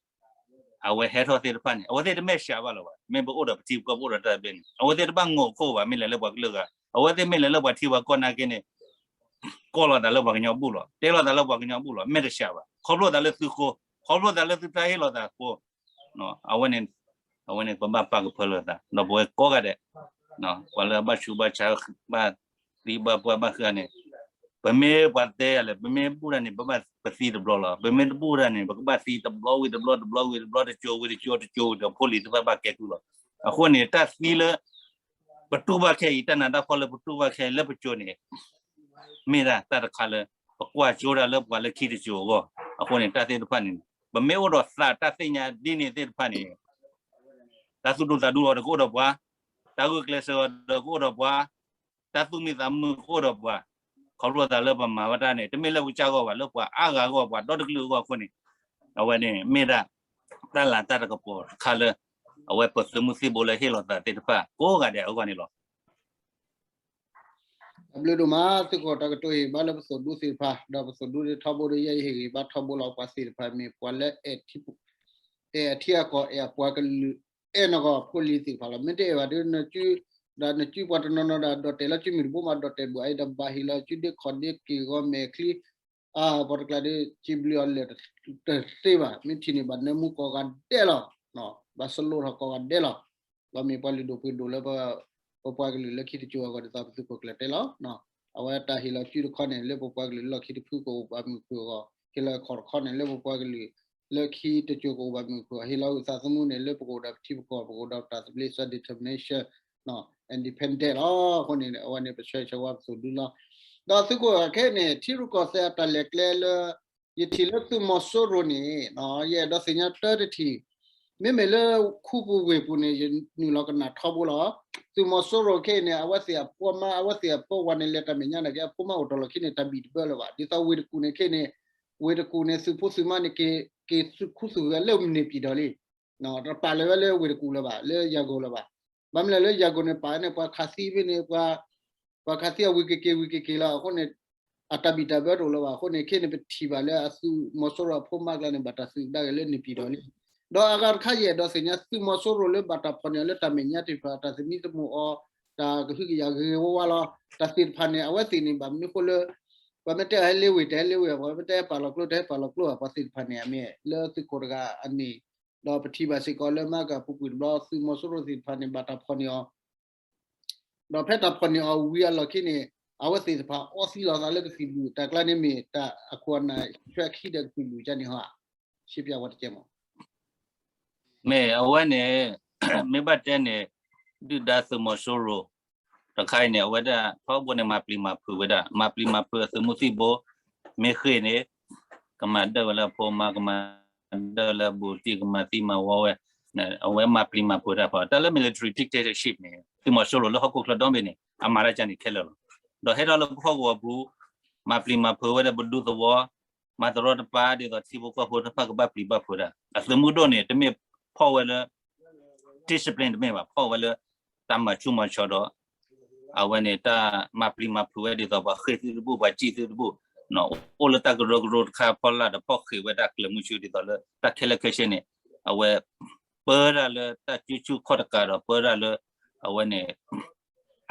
အဝဲဟဲထီၣ်သ့ၣ်တဖၣ်န့ၣ် အဝဲသ့ၣ်တမ့ၢ်စှၤဘၣ်လၢၤဘၣ်. မ့ၢ်ပအိၣ်ဒီးပထံပကီၢ် ပအိၣ်ဒီးတၢ်သဘျ့န့ၣ် အဝဲသ့ၣ်တဘၣ်ငိၢ်ခိၣ်ဘၣ်, မ့ၢ်လဲၤလၢပှၤကလုာ်ဂၤ, အဝဲသ့ၣ်မ့ၢ်လဲၤလၢပှၤထံပှၤကီၢ်နာ်က့န့ၣ် ကိးလီၤသးလၢပှၤကညီဘူၣ်လီၤ, တဲလီၤသးလၢပှၤကညီဘူၣ်လီၤ, မ့ၢ်တစှၤဘၣ်. ခီဖျိသးလၢသုဃိ, ခီဖျိသးလၢသုတၢ်ဟ့ၣ်လီၤသးဃိ, အဝဲန့ၣ် အဝဲန့ၣ်ပဘၣ်ပာ်ကဖၢလၢသး ဒီးပဝဲကိးဂၤဒဲး ပှၤလၢအဘၣ်ဆူးဘၣ်ဆါ ဘၣ်သံဘၣ်ပှၢ်ဘၣ်ဃုာ်န့ၣ် ပမ့ၢ်ပှၤတဲယၤလဲၣ်, ပမ့ၢ်ဘူၣ်တၢ်န့ၣ် ပဘၣ်ပသံတဘျီလီၤ, ပမ့ၢ်တဘူၣ်တၢ်န့ၣ် ပကဘၣ်သံတဘျီဝံၤတဘျီ တဘျီဝံၤတဘျီ တစိၤဝံၤတစိၤ တစိၤဝံၤဒီးဖိလံၤသ့ၣ်တဖၣ်ဘၣ်ကဲကုၢ်လီၤ. အဃိန့ၣ် တၢ်သံလၢ ပတူၢ်ဘၣ်ခဲအံၤ တၢ်နးတၢ်ဖှီၣ်လၢပတူၢ်ဘၣ်ခဲအံၤလၢပစိၤန့ၣ် မ့ၢ်ဒၣ်တၢ်တခါလၢ ပကွၢ်စိတၢ်လၢပှၤလၢခံတစိၤအဂီၢ်. အဃိန့ၣ် တၢ်သ့ၣ်တဖၣ်န့ၣ် ပမ့ၢ်အိၣ်ဒီးသးတၢ်သ့ၣ်ညါဒ်န့ၣ်သ့ၣ်တဖၣ်န့ၣ် တၢ်သူၣ်ဒူသးဒူအီၤဒီးကအိၣ်ဒီးပှၤ, တၢ်ဂုာ်ကျဲးစၢးအီၤဒီးကအိၣ်ဒီးပှၤ, တၢ်သူၣ်မံသးမုာ်ကအိၣ်ဒီးပှၤ, ခီဖျိသးလၢပမၤဝဲတၢ်န့ၣ် တမ့ၢ်လၢပကစၢ်ဂီၢ်ဘၣ်, လၢပှၤအါဂၤအဂီၢ် ပှၤဒီတကလုာ်အဂီၢ်အဃိန့ၣ် အဝဲန့ၣ်မ့ၢ်ဒၣ် တၢ်လၤတၢ်ကပီၤတခါလၢ အဝဲပသုးမုၢ်သံၣ်ဘိလၢဟ့ၣ်လီၤသးသ့ၣ်တဖၣ် ကိးဂၤဒဲးအဂီၢ်န့ၣ်လီၤ. တၢ်ဘျုးဒိၣ်မး သုးခိၣ်တၢ်ကတိၤဟ့ၣ်ဘါလၢပသိၣ်ဒူသ့ၣ်တဖၣ် ဒီးပသိၣ်ဒူဒ်ထီဘိဒီး ယဲယဟ့ၣ်ဂံၢ်ဘါထီဘိလီၤ. ပှၤသ့ၣ်တဖၣ်မ့ၢ်ပှၤလၢ အဲၣ်ထံအကီၢ် အဲၣ်အပှၤကလုာ် အဲၣ်နဂီၢ်ဖိလံၤသ့ၣ်တဖၣ်လီၤ. မ့ၢ်တအဲၣ်ဘၣ်ဒီး နစု ဒီးနစုပှၤတနီၤနီၤဒီး ဒိးတဲာ်လၢစုမုၢ်တဘိမး ဒိးတဲာ်ဘၣ်အံၤဒီးဘၣ်ဟ့ၣ်လီၤစုဒ့ခီၣ်ဒ့က့ၢ်ဂီၤမဲာ်ချံ ပှၤတကျါဒီး စံးဘျုးအီၤလၢာ်တသ့ဘၣ်. မ့ၢ်ထံၣ်န့ၣ် ဘၣ်နၢမူကိးဂၤဒဲးလီၤ. ဘၣ်စလိထီၣ်ကိးဂၤဒဲးလီၤ. ဒီးမ့ၢ်ပှၤလုၢ်ဒိၣ်ပှ့ၤဒိၣ်လၢ ပပှၤကလုာ်လၢခံတစိၤအဂီၢ် ဒ်သိးပသုးခိၣ်ကျၢၢ်တဲလီၤ. အဝဲတၢ်ဟ့ၣ်လီၤစုတခီန့ၣ် လၢပပှၤကလုာ်လၢခံတဖုကအိၣ်ဘၣ်မုာ်ခုၣ်အဂီၢ်, ဟ့ၣ်လီၤခီၣ်တခီန့ၣ် လၢပပှၤကလုာ်လၢခံတစိၤကအိၣ်ဘၣ်မုာ်ခုၣ်အဂီၢ်, ဟ့ၣ်လီၤဝံသးသမူန့ၣ် လၢပကအိၣ်ဒီးပထံပကီၢ် ပကအိၣ်ဒီးပတၢ်သဘျ့ self determination independent လီၤ. အဃိန့ၣ် အဝဲန့ၣ် ပဆၢဂ့ၤဆၢဝါပသိၣ်ဒူလီၤ. ဒီးသုးခိၣ်ခဲအံၤန့ၣ် ထံရူၢ်ကီၢ်သဲးအတၢ်လဲၤကျဲလၢ ယထံၣ်လၢသုးမီၤစိရိၤန့ၣ် ယအဲၣ်ဒိးသ့ၣ်ညါတၢ်တထံၣ်, မ့မ့ၢ်လၢခူပူၤဝ့ၢ်ပူၤန့ၣ် ယနုာ်လီၤကနၣ်ထီဘိလီၤ. သုးမီၤစိရိၤခဲအံၤန့ၣ် အဝဲသ့ၣ်အဖိမါ အဝဲသ့ၣ်အဖိဝၤန့ၣ် လဲၤတၢ်မဲာ်ညါန့ၣ်က့ အဖိမါအိၣ်တ့ၢ်လီၤခံန့ၣ် တၢ်ဘံၣ်တဘၢလၢၤဘၣ်. ဒ်သိးဝ့ၢ်တကူၣ်န့ၣ်ခဲအံၤန့ၣ် ဝ့ၢ်တကူၣ်န့ၣ် သုးဖိသုးမါန့ၣ် က့ၤ က့ၤသူၣ်ခူသူၣ်ဂဲၤလၢမနုၤပံၤဒီးလံ တပာ်လၢၤဝဲလၢဝ့ၢ်တကူၣ်လၢၤဘၣ်, လၢယၤကိာ်လၢၤဘၣ်. ဘၣ်မနုၤလဲၣ်လၢယၤကိာ်န့ၣ် ပာ်န့ၣ် ပှၤခးသံဖဲန့ၣ် ပှၤ ပှၤခးသံအဝံၤက့ၤက့ၤဝံၤက့ၤက့ၤလီၤ. အဃိန့ၣ် အတၢ်ဘံၣ်တၢ်ဘၢတအိၣ်လၢၤဘၣ်အဃိန့ၣ် ခဲအံၤန့ၣ် ပထံၣ်ဘၣ်လၢအသုးမီၤစိရိၤအဖိမါကျါန့ၣ် ဘၣ်တၢ်သုးကဒါက့ၤလၢန့ၣ်ပံၤဒီးလံ. ဒီးအဂၤတခါယအဲၣ်ဒိးသ့ၣ်ညါ သုးမီၤစိရိၤလၢဘၣ်တၢ်ဖီၣ်န့ၢ်အီၤလၢတၢ်မဲာ်ညါတဖၣ် တၢ်သမံသမိးအီၤ, တၢ်ကဟုကယာ်ဂ့ၤဂ့ၤဝါဝါလီၤ. တၢ်သ့ၣ်တဖၣ်န့ၣ် အဝဲသ့ၣ်န့ၣ် ဘၣ်မနုၤဃိလၢ ပှၤမ့ၢ်တဲအဟဲလ့ဝ့ၢ် တဟဲလ့ဝ့ၢ်, ပှၤမ့ၢ်တဲဟဲပာ်လီၤကျိ တဟဲပာ်လီၤကျိဘၣ်, ပှၤသ့ၣ်တဖၣ်န့ၣ် အမ့ၢ်လၢသုးခိၣ်တဂၤအန့ၣ်, ဒီးပထံၣ်ဘၣ်စ့ၢ်ကီးလၢမၤကၢ်ပူၤကွံာ်တဘျီ သုးမီၤစိရိၤသ့ၣ်တဖၣ်န့ၣ် ဘၣ်တၢ်ဖီၣ်န့ၢ်အီၤ ဒီးဖဲတၢ်ဖီၣ်န့ၢ်အီၤဝံၤအလီၢ်ခံန့ၣ် အဝဲသ့ၣ်တဖၣ်အီသံလီၤသးလၢကသံၣ်ဘျုး တၢ်ကျါန့ၣ်မ့ၢ်တၢ်အခိၣ်အနၢ်ဆွဲခံဒီးကသံၣ်ဘျုးကန့ၣ်ဟီဧါ, ရှင်းပြဝဲတကဲမး. မ့ၢ်အဝဲန့ၣ် မ့ၢ်ဘၣ်တဲန့ၣ် ဒုၣ်ဒါသုးမီၤစိရိၤ တခါအံၤန့ၣ် အဝဲဒၣ်ထီဘိန့ၣ် မၤပျံၤမၤဖုးဝဲဒၣ် မၤပျံၤမၤဖုးအသုးမုၢ်သံၣ်ဘိ မ့ၢ်ဃ့ၢ်န့ၣ် ကမၤဒၢၣ်ဝဲလၢအဖိမါ ကမၤဒၢၣ်လၢအဘူးတံၢ် ကမၤသံမၤဝီဝဲ, အဝဲမၤပျံၤမၤဖုးတၢ်ဖီ တၢ်လၢ military dictatorship န့ၣ် သုးမီၤစိရိၤလၢဟီၣ်ခိၣ်ချၢဒီဘ့ၣ်န့ၣ် အမၤတၢ်ကန့ၣ်ခဲလၢာ်လီၤ. ဒီးဟဲထီၣ်လၢပဟီၣ်ကဝီၤပူၤ မၤပျံၤမၤဖုးဝဲဒၣ်ပဒူသဝီ မၤတရီတပါဒ်သိးထံဖိကီၢ်ဖိတဖၣ်ကဘၣ်ပျံၤဘၣ်ဖုးတၢ် အသုးမုၢ်ဒိၣ်န့ၣ် တမ့ၢ်ဖီၣ်ဝဲလၢ discipline တမ့ၢ်ဘၣ် ဖီၣ်ဝဲလၢ တၢ်မၤဆူၣ်မၤဆီဒီး အဝဲန့ၣ်တၢ်မၤပျံၤမၤဖုးဝဲဒ်သိးပှၤဃ့ၢ်သုတဘူၣ် ပှၤစံၣ်သုတဘူၣ်, အိၣ်လၢတၢ်ကရၢကရိတခါဖီလာ်ဒီးဖီၣ်ဃ့ၢ်ဝဲတၢ်ကျၢၤမုဆူဒ်သိးလၢ တၢ်ခဲလၢာ်ခဲဆ့န့ၣ် အဝဲ ပၢတၢ်လၢတၢ်စုဆူၣ်ခီၣ်တကးဒီးပၢတၢ်လၢ အဝဲန့ၣ်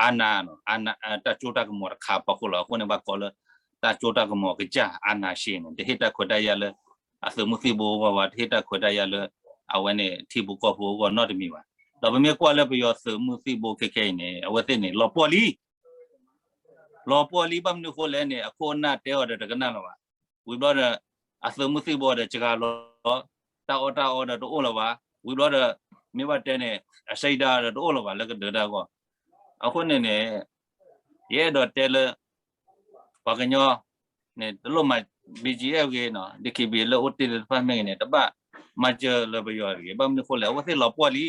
အာဏာ တၢ်စိတၢ်ကမီၤတခါအဖီခိၣ်လီၤ. အဃိန့ၣ်ဘၣ်ကိးလၢ တၢ်စိတၢ်ကမီၤကစၢ် အာဏာရှင် န့ၣ် တဟ့ၣ်တၢ်ခွဲးတၢ်ယာ်လၢ အသုးမုၢ်သံၣ်ဘိအဂီၢ်ဘၣ်, တဟ့ၣ်တၢ်ခွဲးတၢ်ယာ်လၢ အဝဲန့ၣ်ထံဖိကီၢ်ဖိအဂီၢ်နီတမံၤဘၣ်. ဒီးပမ့ၢ်ကွၢ်လၢပယီၤသုးမုၢ်သံၣ်ဘိခဲခဲအံၤန့ၣ် အဝဲသ့ၣ်န့ၣ် လီၤပှီၢ်လံ လီၤပှီၢ်လံ ဘၣ်မနုၤဃိလဲၣ်န့ၣ် အခိၣ်အနၢ်တဲအီၤဒီးတကနၣ်လၢၤဘၣ်. ဝံၤဘျီဒီး အသုးမုၢ်သံၣ်ဘိဒီးစှၤလီၤ, တၢ်အီၣ်တၢ်အီဒီးတအိၣ်လၢၤဘၣ်. ဝံၤဘျီဒီး မ့ၢ်ဘၣ်တဲန့ၣ် အစံးဒါဒီးတအိၣ်လၢၤဘၣ်လၢကဒုးတၢ်အဂီၢ်. အဃိန့ၣ်န့ၣ် ယအဲၣ်ဒိးတဲလၢ ပှၤကညီန့ၣ် တလိၣ်မၤ ဘီကၠံအ့ၣ်ဂ့ၤ ဒံၣ်ခ့ဘံၣ် လၢအိၣ်တ့ၢ်သ့ၣ်တဖၣ်မ့ၢ်ဂ့ၤန့ၣ် တဘၣ်မၤစၢၤလၢပယီၤတဂ့ၤ. ဘၣ်မနုၤဃိလဲၣ် အဝဲသ့ၣ်လီၤပှီၢ်လံ.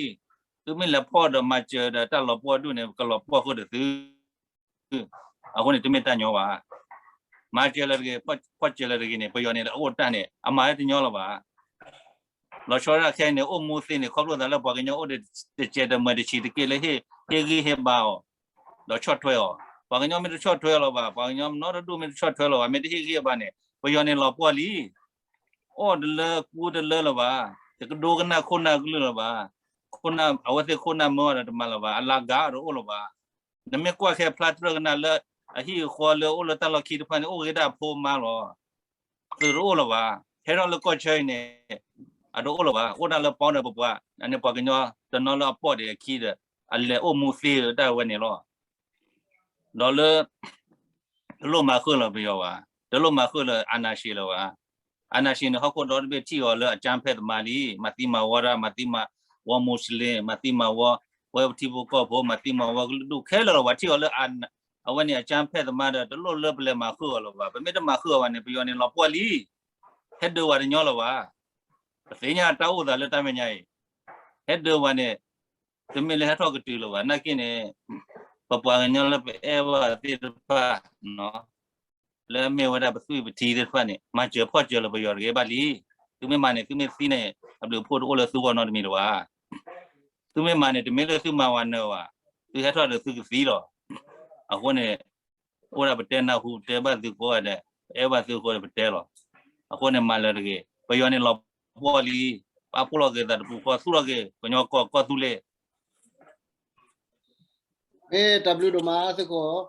သုမ့ၢ်လဲၤဖီၣ်ဒီးမၤစၢၤဒီးတၢ်လီၤပှီၢ်ဒူၣ်န့ၣ် ကလီၤပှီၢ်ဃုာ်ဒီးသု အဃိန့ၣ် တမ့ၢ်တၢ်ညီဘၣ်. မၤစၢၤလၢတဂ့ၤ, ဖီၣ်စၢၤလၢတဂ့ၤန့ၣ် ပယီၤန့ၣ်အအိၣ်တၢ်န့ၣ် အမၤလၢတညီလၢၤဘၣ်. လီၤဆီဒၣ်ခဲအံၤန့ၣ် အိၣ်မူသ့န့ၣ် ခီဖျိသးလၢပှၤကညီအိၣ်တစဲးတမှဲၤတဆံးတက့ၢ်လၢ ဟ့ၣ်ဂံၢ်ဟ့ၣ်ဘါအီၤ ဒီးဆီၣ်ထွဲအီၤ. ပှၤကညီမ့ၢ်တဆီၣ်ထွဲလၢၤဘၣ်, ပှၤကညီနီတဒူၣ်မ့ၢ်တဆီၣ်ထွဲလၢၤဘၣ်, မ့ၢ်တဟ့ၣ်ဂံၢ်ဟ့ၣ်ဘါန့ၣ် ပယီၤန့ၣ်လီၤပှီၢ်လံ. အီၣ်တလၢကူတလၢလၢၤဘၣ်, တကဒိကနၣ်ခိၣ်နၢ်ကလုၢ်လၢၤဘၣ်, အဝဲသ့ၣ်ခိၣ်နၢ်မၢအီၤဒီးတမၤလၢၤဘၣ်, အလၤကၤဒီးအိၣ်လၢၤဘၣ်. နမ့ၢ်ကွၢ်ခဲဖျါတြၢၢ်ကနၣ်လၢ အဟံၣ်အဃီလၢအိၣ်လၢတၢ်လီၢ်ခံတဖၣ်န့ၣ် အိၣ်ဂ့ၤဒၣ်အဖိမါလီၤ. သုးတအိၣ်လၢၤဘၣ်. ဟဲထီၣ်လၢကီၢ်ဆၢအံၤန့ၣ် အတအိၣ်လၢၤဘၣ်. အိၣ်ဒၣ်လၢပီဒီးပပှၤ န့ၣ်ပှၤကညီတနီၤလၢအပီၣ်ဒံးအခံဒီး အလဲၤအိၣ်မူသ့တၢ်ဝဲန့ၣ်လီၤ. ဒီးလၢ တလိၣ်မၤဃုာ်လၢၤပယီၤဘၣ်, တလိၣ်မၤဃုာ်လၢ အာဏာရှင် လၢၤဘၣ်. အာဏာရှင် န့ၣ် ဟီၣ်ခိၣ်ဒီတဘ့ၣ်ထံၣ်အီၤလၢအကြမ်းဖက်သမားလံ, မၤသံမၤဝီတၢ်, မၤသံမၤဝီ Muslim, မၤသံမၤဝီ ဝဲပထံဖိကီၢ်ဖိ, မၤသံမၤဝီကလုာ်ဒူၣ်ခဲလၢာ်လၢၤဘၣ်, ထံၣ်အီၤလၢ အဝဲန့ၣ် အကြမ်းဖက်သမား ဒီး တလိၣ်လၢပလဲၤမၤဃုာ်အီၤလၢၤဘၣ်. ပမ့ၢ်တမၤဃုာ်အီၤဘၣ်န့ၣ် ပယီၤန့ၣ်လီၤပှီၢ်လံ. ဟဲဒုးဝဲတညီလၢၤဘၣ်. ပသ့ၣ်ညါတၢ်အိၣ်သးလၢတၢ်မဲာ်ညါအံၤ, ဟဲဒုးဝဲန့ၣ် တမ့ၢ်လၢဟဲထီၣ်ကတုၤလၢၤဘၣ်. နာ်က့န့ၣ် ပပှၤကညီလၢပအဲၣ်ဘၣ်သ့ၣ်တဖၣ် လၢအမ့ၢ်ဝဲဒၣ်ပသွံၣ်ပထံသ့ၣ်တဖၣ်န့ၣ် မၤစၢၤဖီၣ်စၢၤလၢၤပယီၤတဂ့ၤဘၣ်လံ. သုမ့ၢ်မၤန့ၣ် သုမ့ၢ်သံန့ၣ် အဘျုးအဖှိၣ်တအိၣ်လၢသုဂီၢ်နီတမံၤလၢၤဘၣ်. သုမ့ၢ်မၤန့ၣ် တမ့ၢ်လၢသုမၤဝဲနၢၤဘၣ်, သုဟဲထီၣ်ဒီးသုကသံလီၤ. အဃိန့ၣ် အိၣ်ဒၣ်ပတဲနၢ်ဟူ တဲဘၣ်သုကိးဂၤဒဲး, ပအဲၣ်ဘၣ်သုအဃိဒီးပတဲလီၤ. အဃိန့ၣ် မၤလၢၤတဂ့ၤ. ပယီၤန့ၣ်လီၤပှီၢ်လံ. ပာ်ဖှိၣ်လီၤက့ၤသးတပူၤဃီ သူၣ်ထီၣ်က့ၤ ကညီကီၢ်ကီၢ်သူလ့ၤ မ့ၢ်တၢ်ဘျုးဒိၣ်မးသုးခိၣ်,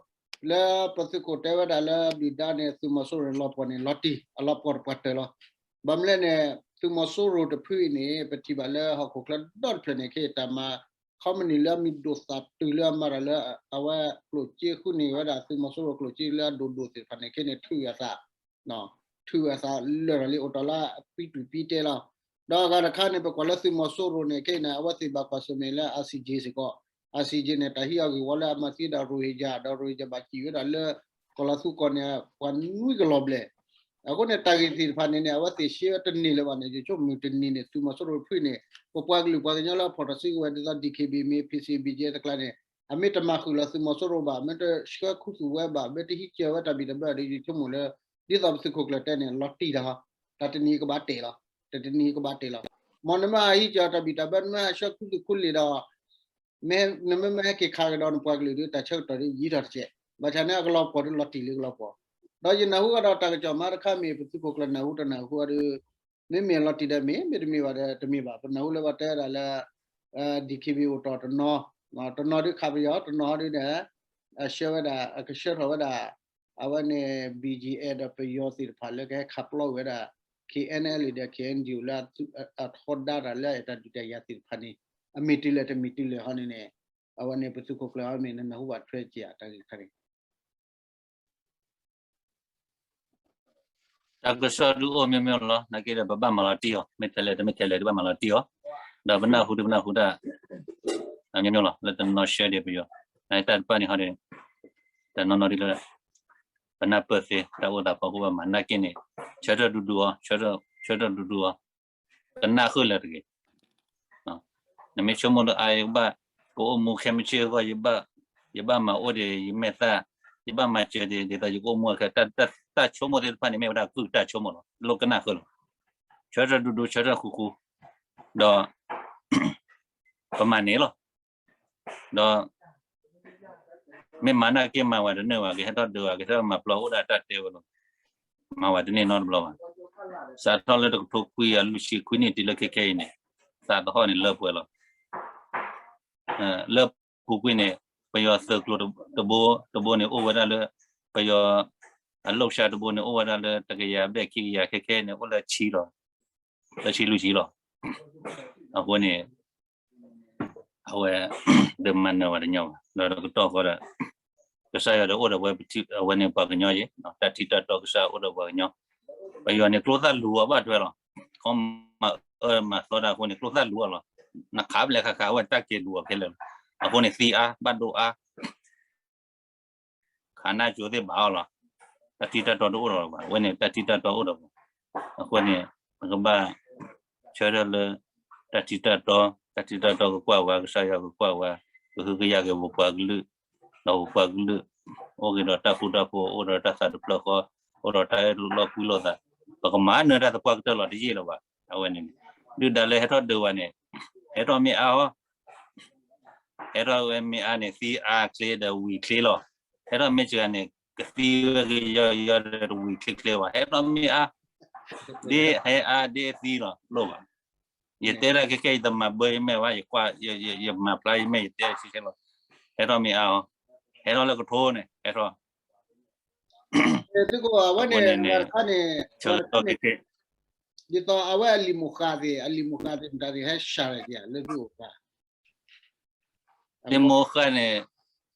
လၢပသုးခိၣ်တဲဝဲဒၣ်လၢဒုၣ်ဒါန့ၣ် သုးမီၤစိရိၤန့ၣ်လီၤပှီၢ်န့ၣ် လီၤတံၢ်, အလီၤပှီၢ်တပှၤတၢၢ်လီၤ. ဘၣ်မနုၤလဲၣ်န့ၣ် သုးမီၤစိရိၤတဖုအံၤန့ၣ် ပထံၣ်ဘၣ်လၢဟီၣ်ခိၣ်ချၢဒီတဖျၢၣ်န့ၣ် ခဲအံၤတၢ်မၤ ခီမနံၤလၢအမံၤဒိၣ်သၣ်တုၤလၢအမၤတၢ်လၢ အဝဲကျိၣ်စ့ဃုန့ၢ်ဝဲဒၣ်သုးမီၤစိရိၤကျိၣ်စ့လၢအဒိၣ်ဒိၣ်သ့ၣ်တဖၣ်န့ၣ် ခဲအံၤန့ၣ် ထုးအသး ထုးအသးလၢာ်လီၤလံ အိၣ်တ့ၢ်လၢအပံတူၢ်ပံတဲလီၤ. ဒီးအဂၤတခါန့ၣ် ပကွၢ်လၢသုးမီၤစိရိၤန့ၣ် ခဲအံၤန့ၣ် အဝဲသ့ၣ်ဘၣ်ကွၢ်ဆၢၣ်မဲာ်လၢ ICJ စ့ၢ်ကီး, ICJ န့ၣ် တၢ်ဟံးအီၤဂ့ၢ်ဝီလၢအမၤသံဒၣ် Rohingya ဒီး Rohingya ဘၣ်စံၣ်ဝဲဒၣ်လၢ ကီၢ်လီၤသူကီၢ်န့ၣ် ပှၤနွံကလီၤဘျဲၣ်. အဃိန့ၣ် တၢ်ဂ့ၢ်သ့ၣ်တဖၣ်န့ၣ်န့ၣ် အဝဲသ့ၣ်ရှဲဝဲတန့ၢ်လၢၤဘၣ်န့ၣ် ယဆိကမိၣ်တနံၤန့ၣ် သုးမီၤစိရိၤတဖုန့ၣ် ပပှၤကလုာ်ပှၤကညီလၢအဖီၣ်တၢ်စုကဝဲၤဒ်သိး DKBA မ့ၢ် P C B တကျါန့ၣ် အမ့ၢ်တမၤဃုာ်လီၤသုးမီၤစိရိၤဘၣ်, မ့ၢ်တဆှၢခူသူၣ်ဝဲဘၣ်, မ့ၢ်တဟံးစၢၤဝဲတၢ်ဘံၣ်တၢ်ဘၢဒီး ယဆိကမိၣ်လၢ ဒ်သိးပသုးခိၣ်ကျၢၢ်တဲန့ၣ် လီၤတံၢ်တၢ်, တၢ်တနံၤကဘၣ်တဲာ်လီၤ, တၢ်တနံၤကဘၣ်တဲာ်လီၤ. မ်နမ့ၢ်ဟံးစၢၤတၢ်ဘံၣ်တၢ်ဘၢ နမ့ၢ်ဟဲဆှၢခူသူၣ်ခူလ့ၢ်ဒီး နမ့ၢ်မ့ၢ်ဟဲက့ၤခးကဒီးနပှၤကလုာ်ဒီး တၢ်ဆၢကတီၢ်ဒီးယံာ်ထီၣ်တကဲး, ဘၣ်ဆၣ်န့ၣ် အကလီၤပှီၢ်ဒီးလီၤတံၢ်လံကလီၤပှီၢ်, တ ဒီးယနၢ်ဟူကဒီးတၢ်ကစီၣ်မးတခါမ့ၢ် ပသုးခိၣ်ကျၢၢ်နၢ်ဟူတနၢ်ဟူအီၤဒီး မ့မ့ၢ်လီၤတံၢ်ဒီးမ့ၢ် မ့တမ့ၢ်ဘၣ်ဒီးတမ့ၢ်ဘၣ်. ပနၢ်ဟူလၢပှၤတဲဝဲဒၣ်လၢ DKBA အိၣ်တီၢ်တနီၤ, တနီၤဒုးခးပယီၤ တနီၤဒုးဒီး အဆှၢဝဲဒၣ် အကဆှၢထီၣ်ဝဲဒၣ် အဝဲန့ၣ် BGF ဒီးပယီၤသ့ၣ်တဖၣ်လၢကဟဲခးပျီဝဲဒၣ် KNLA ဒီး KNDO လၢအထီဒါတၢ်လၢအတၢ်ဒုးတၢ်ယၤသ့ၣ်တဖၣ်န့ၣ် အမ့ၢ်တုၤလဲၣ်တမ့ၢ်တုၤလဲၣ်ဟီန့ၣ်န့ၣ် အဝဲန့ၣ်ပသုးခိၣ်ကျၢၢ်အီၤမ့ၢ်နနၢ်ဟူဘၣ်ထွဲက့ၤတၢ်ဂ့ၢ်တခါန့ၣ် တၢ်ကစီၣ်ဒုးအိၣ်မ့ၢ်မ့ၢ်လီၤ နာ်က့ဒီးပဘၣ်မၤလီၤတံၢ်အီၤ မ့ၢ်ထဲလဲၣ်တမ့ၢ်ထဲလဲၣ်ဒုးဘၣ်မၤလီၤတံၢ်အီၤ, ဒီးပနၢ်ဟူဒုးပနၢ်ဟူတၢ် မ့ၢ်မ့ၢ်လီၤ လၢတနီၤဆှၢဒံးပယီၤ, နတၢ်တဖၣ်န့ၣ်ဟီဒီး တနီၤနီၤဒ်လၢ ပနၢ်ပၢၢ်သ့ တၢ်အိၣ်သးဖီခိၣ်ဘၣ်မၤနာ်က့န့ၣ် ဆၢထၢၣ်ဒူဒူအီၤ, ဆၢထၢၣ်ဒူဒူအီၤ, ကနၣ်ဃုာ်လၢတဂ့ၤ နမ့ၢ်ဆိကမိၣ်လၢအါ ယကဘၣ် ကအိၣ်မူခဲမုၢ်ဆ့ၣ်အဂီၢ် ယဘၣ်မၤအိၣ်ဒံးယမဲာ်သၣ်, ယဘၣ်မၤစၢၤဒံး ဒ်သိးယကအိၣ်မူအခါ တၢ်ဆိကမိၣ်သ့ၣ်တဖၣ်န့ၣ် မ့ၢ်ဝဲဒၣ်ကုၢ်တၢ်ဆိကမိၣ်လီၤ. လိၣ်ကနၣ်ဃုာ်လီၤ. ဆၢထၢၣ်ဒူဒူ ဆၢထၢၣ်ဃူဃူ, ဒီး ပမၤန့ၣ်လီၤ. ဒီး မ့ၢ်မၤနာ်က့မၤဝဲတန့ၢ်ဘၣ် ကဟဲထီၣ်ဒုးဘၣ် ကဟဲထီၣ်မၤပျီအိၣ်ဒၣ်တၢ်တဲဝဲလီၤ. မၤဝဲတန့ၢ်နီတဘျီဘၣ်. စးထီၣ်လၢတကထိခွံကယၤလွံၢ်ဆံခွံနံၣ်တုၤလၢခဲခဲအံၤန့ၣ် သးသဟီၣ်န့ၣ်လၢပှဲၤလီၤ. လၢပူၤကွံာ်န့ၣ် ပယီၤသုးကျိၤတဘိ တဘိန့ၣ်အိၣ်ဝဲဒၣ်လၢ ပယီၤ အလိၣ်ရှါတဘိန့ၣ် အိၣ်ဝဲဒၣ်လၢတကယၤဘျဲၣ်ခံကယၤ ခဲခဲန့ၣ် အိၣ်လၢဆံလီၤ. လၢဆံလွံၢ်ဆံလီၤ. အဃိန့ၣ် အဝဲ ဒုးမၤနၢၤဝဲတညီဘၣ် ဒီးတကတီၢ်ဃီဒီး ကစၢ်ယွၤဒီးအိၣ်ဒီးဝဲ အဝဲန့ၣ်ပှၤကညီယဲၢ် တၢ်ထံၣ်တၢ်တီကစၢ်အိၣ်ဒီးပှၤကညီ, ပယီၤန့ၣ်ကျိသၣ်လူၤအီၤဘၣ်ထွဲလီၤ. ခီမၤအၢမၤသီတၢ်အဃိန့ၣ် ကျိသၣ်လူၤအီၤလီၤ. နခးပလဲၤခးခးဝဲတၢ်က့ၤလူၤအီၤခဲလၢာ်လီၤ. အဃိန့ၣ်သံအါ ဘၣ်ဒိအါ ခးနၢ်ကၠိသ့ၣ်ဘၣ်အီၤလီၤ. တၢ်ထံၣ်တၢ်တီတအိၣ်ဒီးဘၣ် အဝဲန့ၣ် တၢ်ထံၣ်တၢ်တီအိၣ်ဒီးဘၣ်. အဃိန့ၣ် ပကဘၣ် ဆၢထၢၣ်လၢ တၢ်ထံၣ်တၢ်တီ, တၢ်ထံၣ်တၢ်တီကကွၢ်ဝဲ ကစၢ်ယွၤကကွၢ်ဝဲ, ကဟုကယာ်က့ၤပပှၤကလုာ်, ဒီးပပှၤကလုာ် အိၣ်က့ၤဒီးတၢ်ဃူတၢ်ဖိး အိၣ်ဒီးတၢ်သးတဖျၢၣ်ဃီ, အိၣ်ဒီးတၢ်အဲၣ်လိာ်ကွံလိာ်သး, ပကမၤနၢၤတၢ်သပှၢ်ကတၢၢ်လီၤတယံာ်လၢၤဘၣ်. အဝဲန့ၣ်န့ၣ် ဒုၣ်ဒါလၢဟဲထီၣ်ဒုးဝဲန့ၣ် ဟဲထီၣ်မ့ၢ်အါအီၤ ဟဲထီၣ်ဝဲမ့ၢ်အါန့ၣ် သံအါချ့ဒီးဝံၤချ့လီၤ. ဟဲထီၣ်မ့ၢ်စှၤန့ၣ် ကသံဝဲကယီယီဒီးတဝံၤချ့ချ့ဘၣ်. ဟဲထီၣ်မ့ၢ်အါ ဒ်ဟဲအါဒ်သံလီၤ လိၣ်ဘၣ်. ယတဲဒၣ်ခဲခဲ ယတမၤဘၢယမဲာ်ဘၣ်, ယကွၢ် ယမၤဖျါယမဲာ် ယတဲဆံဆဲလီၤ. ဟဲထီၣ်မ့ၢ်အါအီၤ ဟဲထီၣ်လၢကထိန့ၣ် ဟဲထီၣ် သုးခိၣ် အဝဲန့ၣ် အဝဲတခါန့ၣ် ဆၢကတီၢ်ခဲခဲ ဒ်သိးအဝဲအလံာ်မိၢ်ဃၢ်သ့ၣ် အလံာ်မိၢ်ဃၢ်သ့ၣ်မတၤသ့ၣ် ဟဲစှၤလီၤက့ၤလၢသုအိၣ်ဘၣ် လံာ်မိၢ်ဃၢ်န့ၣ်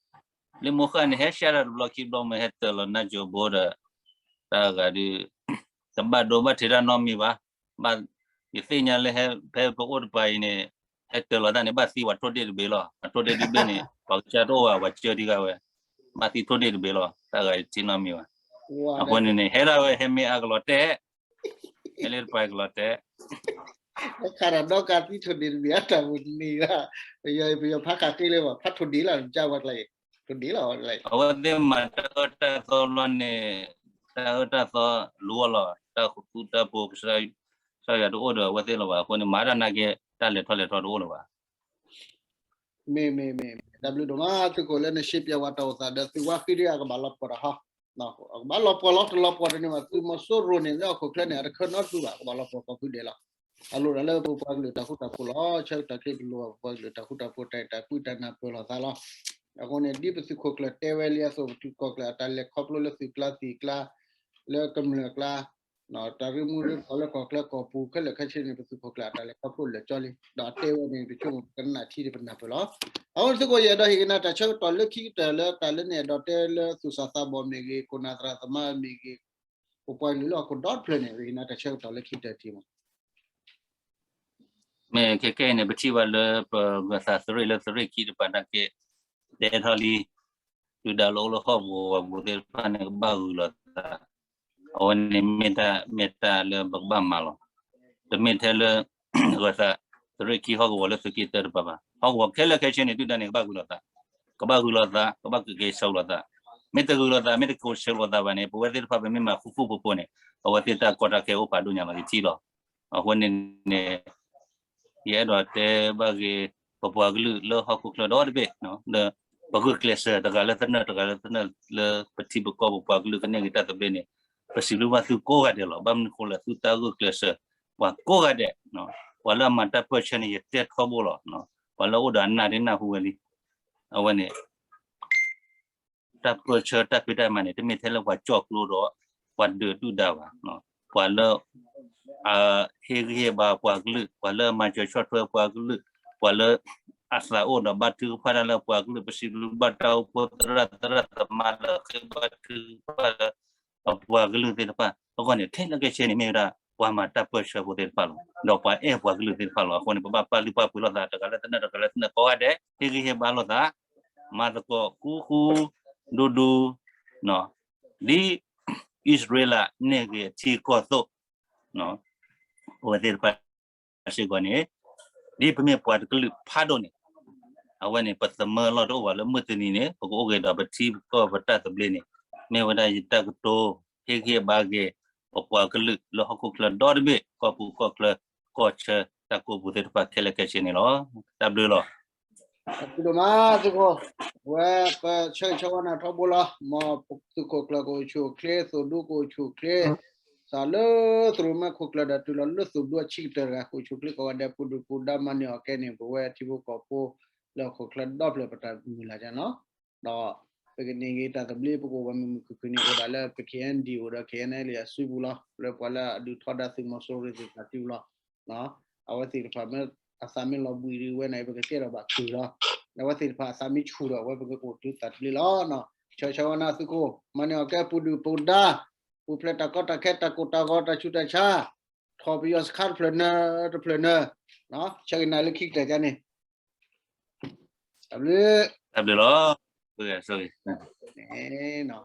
လံာ်မိၢ်ဃၢ်န့ၣ် ဟဲစှၤဒီးတဘျီခံဘျီမ့ၢ် ဟဲတၢၤလီၤနါစိၤဘိဒီး တၢ်ဂၤဒုး တဘၣ်ဒိဘၣ်ထံးတၢ်နီတမံၤဘၣ်. ဘၣ် ယသ့ၣ်ညါလၢဟဲ ဖဲပအိၣ်တပၤအံၤန့ၣ် ဟဲတၢၤလီၤတၢ်န့ၣ် ဘၣ်သံဝဲထိၣ်ဒ့ၣ်တဘ့ၣ်လီၤ. အထိၣ်ဒ့ၣ်တဘ့ၣ်န့ၣ် ပှၤကစၢ်တအိၣ်ဘၣ် ပှၤကၢထံဂၤဝဲ ဘၣ်သံထိၣ်ဒ့ၣ်တဘ့ၣ်လီၤ. တၢ်ဂၤယထံၣ်နီတမံၤဘၣ်. အဃိန့ၣ်န့ၣ် ဟဲဒၣ်ဝဲဟဲမ့ၢ်အါကလီၤတဲာ် ဟဲလၢတပၤကလီၤတဲာ် ခးဒီးဒီကးသံထိၣ်ဒ့ၣ်တဘ့ၣ်အတၢ်ပူၤတန့ၢ်ဘၣ်. ပယီၤ ပယီၤဖးခးဃ့လၢဘၣ် ဖးထိၣ်ဒ့ၣ်လီၤ ကၢဝဲကျါအံၤ ထိၣ်ဒ့ၣ်လီၤဝဲကျါအံၤ အဝဲသ့ၣ်မၤတၢ်အၢတၢ်သီဘျီန့ၣ် တၢ်အၢတၢ်သီလူၤအီၤလီၤ. တၢ်ဃူတၢ်ဖိး ကစၢ်ယွၤတအိၣ်ဒီးအဝဲသ့ၣ်လၢၤဘၣ်. အဃိန့ၣ် မၤတၢ်နာ်က့ တၢ်လဲၤထီၣ်လဲၤထီတအိၣ်လၢၤဘၣ်. မ့ၢ် မ့ၢ် မ့ၢ် တၢ်ဘျုးဒိၣ်မး သုးခိၣ်လၢနရှဲပၠးဝဲတၢ်အိၣ်သးဒီးသုးဝါဃံဒုး အကဘၣ်လီၤပှီၢ်တဟီ ကဘၣ်လီၤပှီၢ်လီၤတလီၤပှီၢ်တန့ၢ်ဘၣ် သုးမီၤစိရိၤန့ၣ် လၢဟီၣ်ခိၣ်ချၢန့ၣ် အတခၢနီတဒူၣ်ဘၣ် ကဘၣ်လီၤပှီၢ်ကိးဖုဒဲးလီၤ. အလိၣ်ဒၣ်လၢပပှၤကလုာ်တၢ်ဃူတၢ်ဖိးလီၤ. ဆၢကတီၢ်ခဲအံၤပလိၣ်ဘၣ်ပပှၤကလုာ်တၢ်ဃူတၢ်ဖိး တၢ်အဲၣ်တၢ်ကွံတၢ်နၢ်ပၢၢ်လိာ်သးလီၤ. အဃိန့ၣ် ဒ်ပသုးခိၣ်ကျၢၢ်တဲဝဲလံအသိး ပသုးခိၣ်ကျၢၢ်အတၢ်လဲၤခီဖျိလၢသုးကျါသံၣ်ကျါ လၢကမျၢၢ်ကျါ တၢ်ရ့မူရ့ဖိးလၢကီၢ်ချၢကီၢ်ပူၤခဲလၢာ်ခဲဆ့န့ၣ် ပသုးခိၣ်ကျၢၢ်အတၢ်လဲၤခီဖျိလၢာ်ကၠီလံ ဒီးအတဲဝဲန့ၣ် ပဆိကမိၣ်ပကနၣ်ထံဒံးပနၢ်ပၢၢ်လီၤ. အဃိန့ၣ်သုးခိၣ်ယအဲၣ်ဒိးဟ့ၣ်က့ၤနၤတၢ်ဆၢကတီၢ်လၢခံကတၢၢ်လၢတၢ်လၢနအဲၣ်ဒိးတဲလၢသူၣ်စၢ်သးဘီၣ်မ့ၢ်ဂ့ၤ ခိၣ်နၢ်သရၣ်သမါမ့ၢ်ဂ့ၤ ပပှၤကလုာ်လၢဟီၣ်ခိၣ်ဒီတဖျၢၣ်န့ၣ် ဟ့ၣ်က့ၤနၤတၢ်ဆၢကတီၢ်လၢခံကတၢၢ်တံၢ်မး မ့ၢ်ခဲကဲအံၤန့ၣ် ပထံၣ်ဘၣ်လၢပဂၢၢ်သးသုးရ့ၣ်လၢသုးရ့ၣ်ခံတပၤနာ်က့ တဲထီၣ်လံ ဒုၣ်ဒါလၢအိၣ်လၢဟီၣ်ကဝီၤပူၤသ့ၣ်တဖၣ်န့ၣ် ကဘၣ်ဂုာ်လိာ်သး အဝဲန့ၣ်မ့ၢ်တၢ် မ့ၢ်တၢ်လၢပကဘၣ်မၤလီၤ. တမ့ၢ်ထဲလၢ ဂၢၢ်သးသုးရ့ၣ်ခံဟီၣ်ကဝီၤလၢသုးက့တၢတပၤဘၣ်. ဟီၣ်ကဝီၤခဲလၢာ်ခဲဆ့န့ၣ် ဒုၣ်ဒါန့ၣ်ကဘၣ်ဂုာ်လိာ်သး, ကဘၣ်ဂုာ်လိာ်သး, ကဘၣ်က့ၤက့ၤဆၢလိာ်သး, မ့ၢ်တဂုာ်လိာ်သး မ့ၢ်တက့ၤဆၢလိာ်သးဘၣ်န့ၣ် ပဝဲသ့ၣ်တဖၣ်ပမ့ၢ်မၤဃူဃူဖိးဖိးန့ၣ် အဝဲသ့ၣ်တၢ်ကီတၢ်ခဲအိၣ်ဖးဒိၣ်ညါလီၤ ယထံၣ်လီၤ. အဃိန့ၣ်န့ၣ် ယအဲၣ်ဒိးတဲဘၣ်ဂ့ၤ ပပှၤကလုာ်လၢဟီၣ်ခိၣ်ချၢဒီတဘ့ၣ် လၢ ပဂုာ်ကျဲးစၢးတဂၤလၢသနၢၣ်တဂၤလၢသနၢၣ်လၢပထံပကီၢ်ပပှၤကလုာ်ကန့ၢ်က့ၤတၢ်သဘျ့န့ၣ်, ပစံးဘျုးဘၣ်သုကိးဂၤဒဲးလီၤ. ဘၣ်မနုၤဃိလဲၣ် သုတၢ်ဂုာ်ကျဲးစၢးပှၤကိးဂၤဒဲး, ပှၤလၢအမၤတၢ်ပၢၢ်ဆၢန့ၣ် ယတဲထီဘိလီၤ. ပှၤလၢအအိၣ်ဒီးအနၢ်ဒ်နၢ်ဟူဝဲလံ, အဝဲန့ၣ် တၢ်ပၢၢ်ဆၢတၢ်ဖံးတၢ်မၤန့ၣ် တမ့ၢ်ထဲလၢပှၤကၠီၣ်ကျိဒီး ပှၤဒုးဒုၣ်ဒါဘၣ်. ပှၤလၢ ဟ့ၣ်ဂံၢ်ဟ့ၣ်ဘါပှၤကလုာ်, ပှၤလၢအမၤစၢၤဆီၣ်ထွဲပှၤကလုာ်, ပှၤလၢ အသးအိၣ်ဒီးဘါထုကဖၣ်တၢ်လၢပှၤကလုာ်, ပစံးဘျုးဘၣ်တၢ်အိၣ်ဖှိၣ်သရၣ်သရၣ်သမါလၢဃ့ဘါထုကဖၣ်လၢ အပှၤကလုာ်သ့ၣ်တဖၣ်အဂီၢ်န့ၣ်, ခဲလၢာ်ခဲဆ့န့ၣ် မ့ၢ်ဝဲဒၣ်ပှၤမၤတၢ်ပၢၢ်ဆၢဖိသ့ၣ်တဖၣ်လီၤ. ဒီးပှၤအဲၣ်ပှၤကလုာ်သ့ၣ်တဖၣ်လီၤ. အဃိန့ၣ် ပဘၣ်ပာ်လုၢ်ပာ်ပှ့ၤလိာ်သး တဂၤလၢသနၢၣ်တဂၤလၢသနၢၣ်ကိးဂၤဒဲး, ဟ့ၣ်ဂံၢ်ဟ့ၣ်ဘါလိာ်သး, မၤသကိးဃူဃူဒူဒူ, ဒ်အံၣ်စရ့လးန့ၢ်ဂ့ၤအထံအကီၢ်အသိး, အဝဲသ့ၣ်တဖၣ်စ့ၢ်ကီးန့ၣ်, ဒ်ပမ့ၢ်ပှၤတကလုာ်ဖးဒိၣ်န့ၣ်, အဝဲန့ၣ် ပသမၢလီၢ်တအိၣ်ဘၣ်လၢမုၢ်တနံၤန့ၣ် ပကအိၣ်က့ၤဒီးပထံပကီၢ်ပတၢ်သဘျ့န့ၣ်, မ့ၢ်ဝဲဒၣ်ယတၢ်ကတိၤ ဟ့ၣ်ဂံၢ်ဟ့ၣ်ဘါက့ၤ ပပှၤကလုာ်လၢဟီၣ်ခိၣ်ချၢဒီတဘ့ၣ် ကီၢ်ပူၤကီၢ်ချၢ ကီၢ်ဆၢတၢ်ကိးပူၤသ့ၣ်တဖၣ်ခဲလၢာ်ခဲဆ့န့ၣ်လီၤ. တၢ်ဘျုးလီၤ. ဒိၣ်မးသုးခိၣ်, အဝဲပဆၢဂ့ၤဆၢဝါနၤထီဘိလီၤ. မ်သုးခိၣ်ကျၢၢ်ကအိၣ်ဆူၣ်အိၣ်ချ့, သိၣ်ဒူကအိၣ်ဆူၣ်အိၣ်ချ့, စးလၢသရိာ်မဲာ်ခိၣ်ကျၢၢ်ဒီးတုၤလီၤလၢသိၣ်ဒူအဆံးကတၢၢ်တဂၤ ကအိၣ်ဆူၣ်အိၣ်ချ့ကိးဂၤဒဲး ပူၤဒုၣ်ပူၤဒါ မၤန့ၢ်အီၣ်ကဲန့ၣ် ပဝဲထံဖိကီၢ်ဖိလၢဟီၣ်ခိၣ်ချၢဒီဖျၢၣ် ပတၢ်မုၢ်လၢ်ကန့ၣ်လီၤ. ဒီးပကန့ၢ်က့ၤတၢ်သဘျ့ ပကအိၣ်ဘၣ်မုာ်မုာ်ခုၣ်ခုၣ်န့ၣ် အိၣ်ဒၣ်လၢပ K N D အိၣ်ဒီး K N L A အစုပူၤလီၤ. လၢပှၤလၢအဒုးထီဒါသုးမီၤစိရိၤသ့ၣ်တဖၣ်စုပူၤလီၤ. အဝဲသ့ၣ်တဖၣ်မ့ၢ်အသးမ့ၢ်လီၤဘှံးဒံးဝဲန့ၣ် ပကကဲထီၣ်ဘၣ်ကုၢ်လီၤ. အဝဲသ့ၣ်တဖၣ်အသးမ့ၢ်ဆူၣ်ဒီး အဝဲပကအိၣ်တုၤသးတဘျ့လီၤ. ဆၢဂ့ၤဆၢဝါနၤသုးခိၣ်, မၤန့ၢ်အီၣ်ကဲပူၤဒုၣ်ပူၤဒါ, ပူၤဖျဲးတၢ်ကီတၢ်ခဲ တၢ်ကိၢ်တၢ်ဂီၤ တၢ်ဆူးတၢ်ဆါ, ထီၣ်ပယီၤစခါတဖျၢၣ်နၢၤတဖျၢၣ်နၢၤ, ဆၢဂ့ၤနၤလၢခံကတၢၢ်န့ၣ် တၢ်ဘျုး, တၢ်ဘျုးလီၤ.